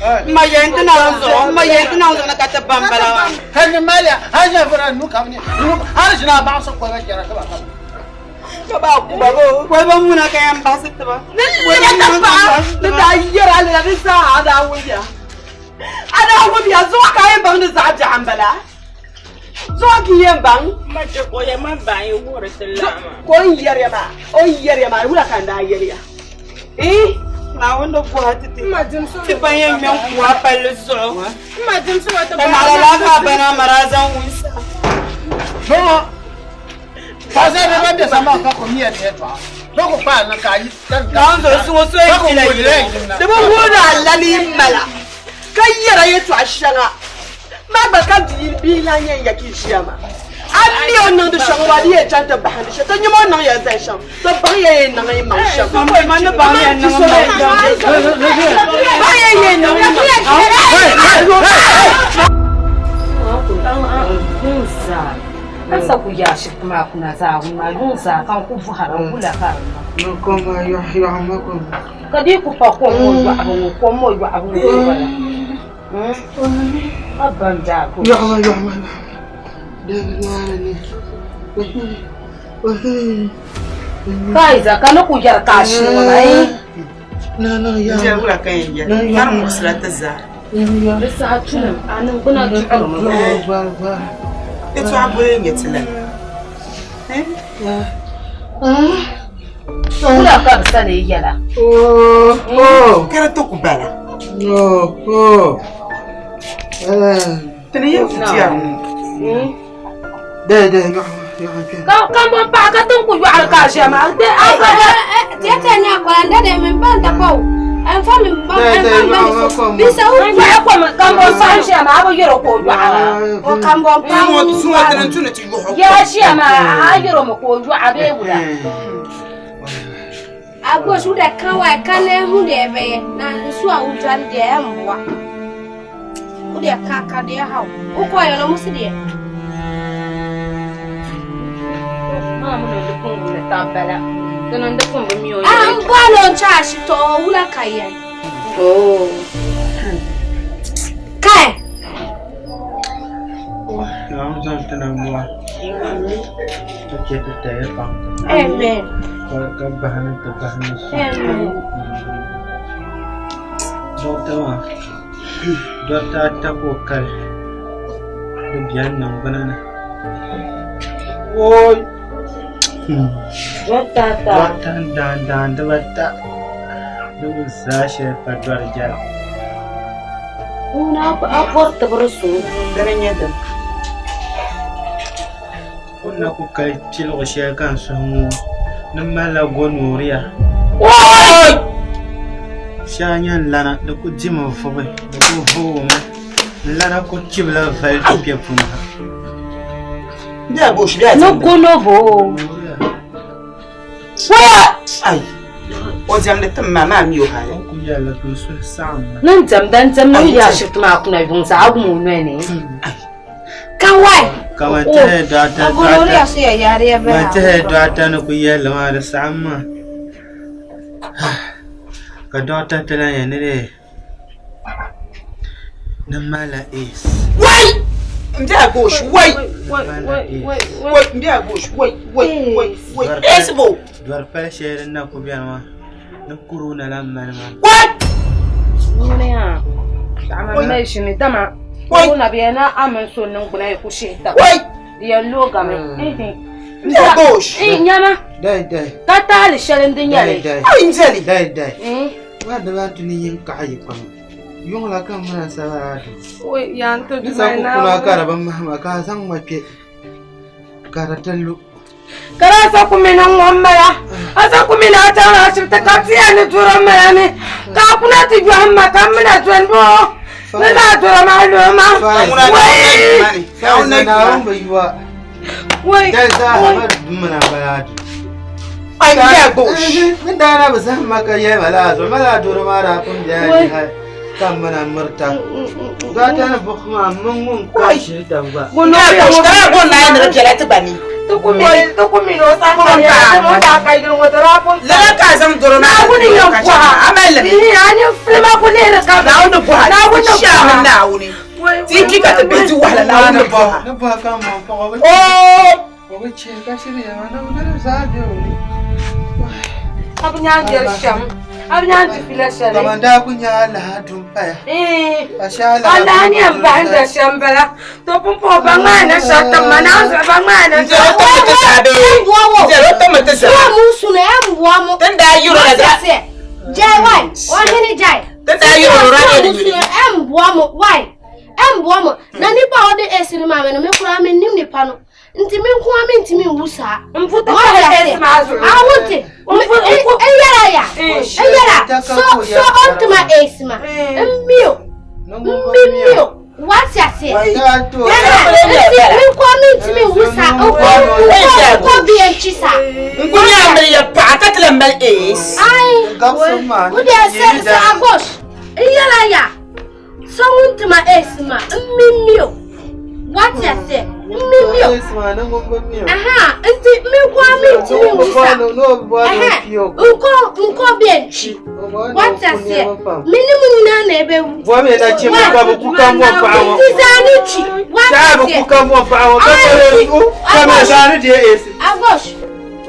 M ma yɛn ti Naawuni zuɣu, m ma yɛn ti Naawuni zuɣu ni ka ti ba m-bala maa. Hali mali hali na fara nu kam ni nu hali zina ba so ko ga jara ka ba ka ka ba ku ba bo Koliba muna ka yɛn baɣisi ti ba. Ni lina ka paɣa ni daa yɛri a lala di zaa a daa wuhiya a daa wuhiya zuɣu ka a yɛn baŋ ni zaɣ biɛɣu m-bala zuɣu ka yɛn baŋ Ma chɛ ka o yɛn man bahi wuhiri ti lahi maa. ka o ni yɛriya maa o ni yɛriya maa wula ka n daa yɛliya Ii, Naawuni ni bɔhi ti ti ti pa yɛn ŋmɛ n-ku a palli zuɣu. Ka naɣila laa ka a bana mara a zaŋ wunsa. Bɔŋɔ paɣasarili ban bɛ sambani ka ko miya ni yɛltɔɣa bɛ ku kpaai niŋ ka a yi Naawuni zuɣu suŋɔ so yi jila yili di bi wuhi ni a lali m-bala ka yɛra yɛltɔɣa shɛŋa maa gba ka bia lan yɛn ya ka yi ʒiya maa. A mi o ni niŋdi shɛm ŋɔ di yɛn chaŋ ti bahindi shɛli, ti nyama o ni niŋ ya zali shɛm, ti baŋ ya yɛn niŋ yi maŋ shɛm. Baŋ ya yɛn niŋ yi maŋ Ka di ku pa kom ŋɔ yɔɣibu ŋɔ, kom ŋɔ yɔɣibu ŋɔ m-bala. Faiza ka ni ku yɛri ka a shiri ŋɔ maa ee. Di saha tulim a niŋgbuna duɣirimi. Wula ka bi sani yɛla. Kɛra to ku bala. Tini yɛ fitiya ŋɔ. Ka ka paɣa ka tin ku yɔɣiri ka a ʒiya maa. Tiɛtiɛ ni akɔla n dada mi ban da bawo. Ɛnfa mi ba ɛnfa mi ba mi so. Bisa wo Yɔɣi kom kambɔŋ paɣa n ʒiya maa a bi yɛro ka o yɔɣira. O kambɔŋ paɣa ŋun Yaa ʒiya maa a yɛro mi ka o yɔɣa bee wula. Agbosu de kan wa kan ne hu de be na nsu a wudware de e mboa. Wo de ka ka de ha wo kɔ yɛ no mo si de. Maa mu niŋdi kuŋgu ni tabbala. Di niŋdi kuŋ bi mi o Ah, mboa no ncha ashito wula ka yɛ. Oh. Kai. Amen. Amen. Dɔriti ata ka o kali di biɛni niŋgbuna ni. Ooi! Dɔriti ata. Dɔriti n-daandaan dibata di mi zaa shɛli pa dɔri jɛra. Ŋuna a bɔri tibiri suŋ. Dini n-nyɛ dini. O ni na ku kali piligu shɛli ka n suhu ŋɔ ni malila gonoria. Shɛŋa nyɛ n lana di ku dimi vubi di ku vuugimi n lana ku chibila vali ti kpɛ puni ha. Ni gonobo. Ai, o diɛmdi tim maa maa mi o hali. O ku yɛlila ka n suhu saɣim ma. Ni n diɛmda n diɛmda n yaa shiti maa kuna yuŋ zaa wum o noli ni. Kawai. Kaman tɛhɛ dɔɣita Gonorrhea so ya yariya bala. Man tɛhɛ dɔɣita ni ku yɛlli maa di saɣim maa. Ka dɔɣita ti lan yɛli ni di ni malila AIDS. Wai! N bɛ a gosh, wai! Wai, n bɛ a gosh, wai, wai, wai, wai. AIDS bo! Dɔri pali shɛli din na ku beni maa ni corona lan mali maa. Wai! Ŋuni yaa paɣa mali shini dama corona bɛ na a mini so niŋgbuna yi ku shihi taba. Wai! Di yɛn loogami. N bɛ a gosh. Nyama Dai dai. ka taali shɛli n di nyɛli. Dai dai. Ai n deli. Dai dai. Waa di baa tuni yin kaɣa yi kpaŋ. Yuŋ la ka muna sabara du. Wai yan ti Ni sa ku kuna ka di bi mahima ka a zaŋ ma kpe ka di ti lu. Kara asa kumina ŋɔ mala asa kumina a chaŋ ashibiti ka tiya ni doro mala ni ka a kuna ti yɔhim ma ka n mina doli bo ni laa doro maa loo ma wai Faiza Naawuni bi yuwa. Wai Dai zaa ma muna bala du. Ai n bɛ a gosh. Ni daa na bi zahim ma ka yɛli ma laa zuɣu ma laa doro maa daa pun bela Wai. ni hali ka n mina mirita. Dɔɣita ni buɣisi maa m mini ŋun ka shiri taba gba. N bɛ a gosh. Kara a goon naai ni di biɛla ti gba ni. ti kumina o sankariya ti mo daa ka yili ŋɔ doro a pun Lala ka a zaŋ doro maa Naawuni yɛn ka bɔha chɛ a mali limi. Ihi, a ni filima ku lihiri ka Naawuni bɔha. Naawuni Shia bɔha. mini Naawuni. Ti ki ka ti bihi ti wahala Naawuni bɔha. Ni bɔha ka m ma paɣa o bi Oo! o bi chɛ ka shiri yɛma ni di zaa be o ni. A bi nyaŋ diri shɛm a bi nyaŋ di fila shɛli Kaman daa ku nya alaha dum paya. Ka shɛ alaha alaha ni yɛn bahinda shɛm bala to pumpɔŋɔ ba ŋmaai na shɛli tim ma naa zuɣu ba ŋmaai na N deli o tɔmi ti zaa bee? N deli o tɔmi ti zaa. Wa mun suna ya mbuwa mo. Tin daa yiro la da. Jai wai, wa hini jai. Tin daa yiro la da Wa mun suna ya mbuwa mo wai. Ya mbuwa mo. Na nipa ɔde esi ni maame no me kura me nim nipa no. Nti me nko ame ntimi nwu saa. Mfuta Wa ka ya esi se. maa zuɣu. Awute. Eyara ya. Eyara. So so ontuma esi ma. Mmio. Mmio. Wati ase. Daa to. Nti me nko ame ntimi nwu saa. Nko nko bi nkyi saa. N ku nya miri ya paɣa ka ti lan mali AIDS. Ai. Gabsim maa ni Wode sɛ sɛ agos. Eyara ya. So wontuma esi ma. Mmio. Wati ase. Mmio. Esi maa ni ŋun bi mi o. Aha, nti me nko ame ntimi nwu saa. No bi bɔri o Ɛhɛ, pio. nkɔ nkɔ bi nkyi. Wati ase. Me ne mu nyinaa na ɛbɛwu. Bɔmi na chim ka bi ku ka mɔ paɣa ŋɔ. Nti saa ne kyi. Wati Saa bi ase. ku ka mɔ paɣa ŋɔ ka Ai, kɔle ka mi saa ni deei esi. Agos.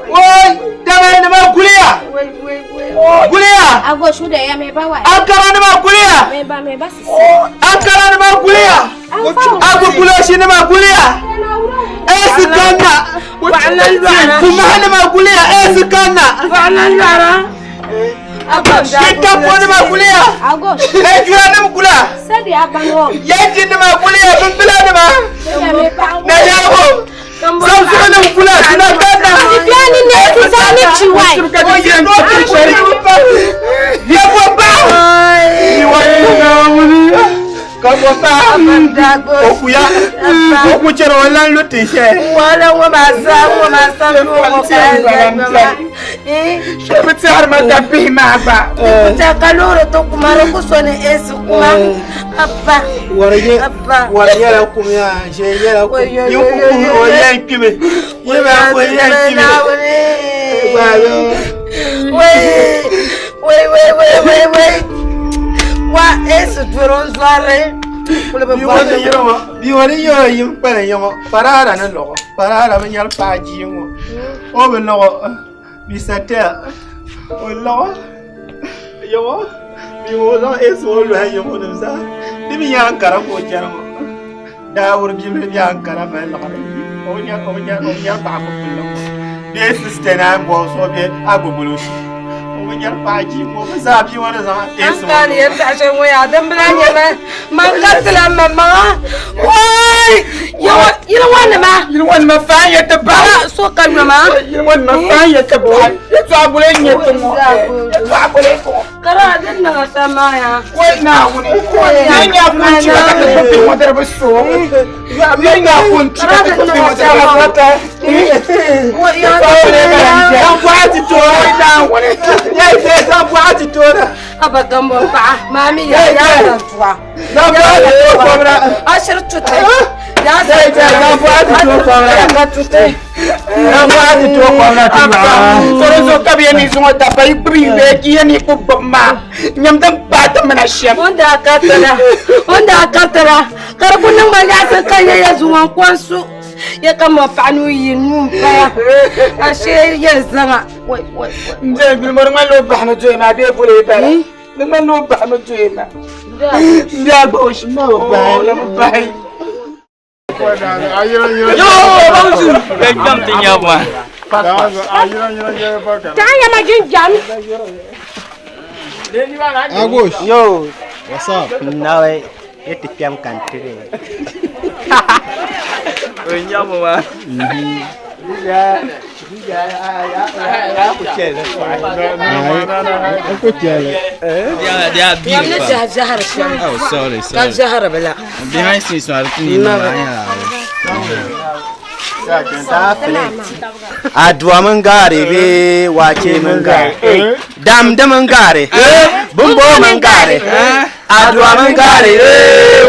Woi, dama nima guliya. Guliya. Agos wo de yɛ meba wa. Ankara nima guliya. Meba meba sisi. Ankara nima guliya. Aguguloshi nima guliya. Esi kanna. Kumaha nima guliya. Esi kanna. Kintampo nima guliya. Agos. Ejura nima gula. Sɛdeɛ aba no. Yanji nima guliya. Bimbila nima. Sɛdeɛ meba. Nayago. Samsugu nima gula. Suna kanna. Biani ne ti saa ne kyi wai. Wala ŋɔ maa zaa ŋɔ maa sam ŋɔ maa Shɛbi tɛhiri ma ka bihi maa gba. Ta ka loori ti kuma di ku so ni esi kuma abba abba Wari nyɛla kum yaa, ʒee nyɛla kum. Yin ku kuhiri o yɛn kpimi. Yi maa ku yɛn kpimi. Wai wai wai wai wai wai wa esi doro n zɔri kuli bi bɔri Bi wani yɔrɔ yim kpali yiŋɔ parara ni lɔɣɔ parara bi nyɛri paɣa jii ŋɔ o bi lɔɣɔ bi satɛya o lɔɣɔ yiŋɔ bi ŋɔ zaŋ esi o lɔhi yiŋɔ nim zaa Bi mi Ankara ka o chani ŋɔ. Daawuri bibili be Ankara mali liɣiri. O bi nyari o bi nyari o bi nyari paɣa pupulli ŋɔ. Bee sista ni a bɔbi so bee a gbugbuli o. O bi nyari paɣa jii ŋɔ. Bɛ zaa bia ŋɔ ni zaŋ eesi ŋɔ. An kaani yɛltɔɣa shɛli ŋɔ yaa din bila nyɛ ma man karitila n ma maŋa waai yili ŋɔ nima yili ŋɔ nima faan yɛ ti bahi so ka nyɔma yili ŋɔ nima faan yɛ ti bahi yɛtɔɣa bolo n nyɛ ti ŋɔ yɛtɔɣa bolo n ŋɔ kara din niŋ shɛm maa yaa wai Naawuni ne nya kun chiba ka ti gbubi ŋɔ diri bi so ne nya kun chiba ka ti gbubi ŋɔ diri bi so Aba gambo paɣa maami ya ya zan tuwa a shiri tuti ya zan tuwa Sɔrɔ zuɣu ka bi yɛ ni zuŋɔ dabba yi gbubi yi bee ki yɛ ni ku gbubi maa nyam din paai ti mina shɛm. O daa karitira o daa karitira ka di ku niŋ ma yaɣasi ka yɛ ya zuŋɔ n kɔnsu yɛ ka ma paɣa nuu yi nuu n paya ashee yɛn zaŋa wai wai wai. N bɛ gbuli ŋɔ di ŋmanila o bahimi doya maa bee boli bala di ŋmanila o bahimi doya maa n bɛ a gba o shi maa o bahi o bi bahi. Yo, bangsu. Kajam ti nyabu ah. Taa yɛ ma jinjam. Agosh. Yo. What's up? Nawe, eti piam kantiri. O nyabu ma. They are big. Yam ni zahari zahari shɛm. Oh, sorry, Ka sorry. zahari bila. Behind scenes, I think you know. Aduwa min gaari bee waakye min gaari damdi min gaari bimbo min gaari aduwa min gaari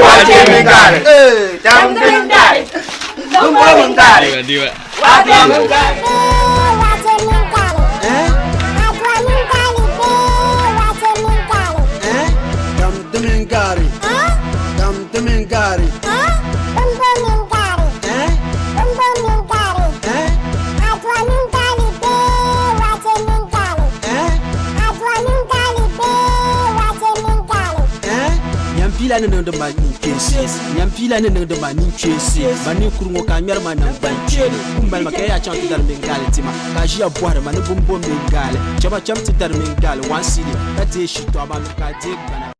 waakye min gaari damdi min gaari bimbo min gaari aduwa min gaari. Damdimin gari. Damdimin gari. Nyampila ni niŋdi ma ninkpeensi Nyampila ni niŋdi ma ninkpeensi Ma ninkuri ŋɔ ka a ŋmɛri ma nangban kpeeni Kum mali ma ka ya yaa chaŋ ti dari mini gaali tima Ka a ʒiya bɔhiri ma ni bimbom mini gaali Chama cham ti dari mini gaali one cedi Ka deei shitɔɣu maa mini ka a deei gbana.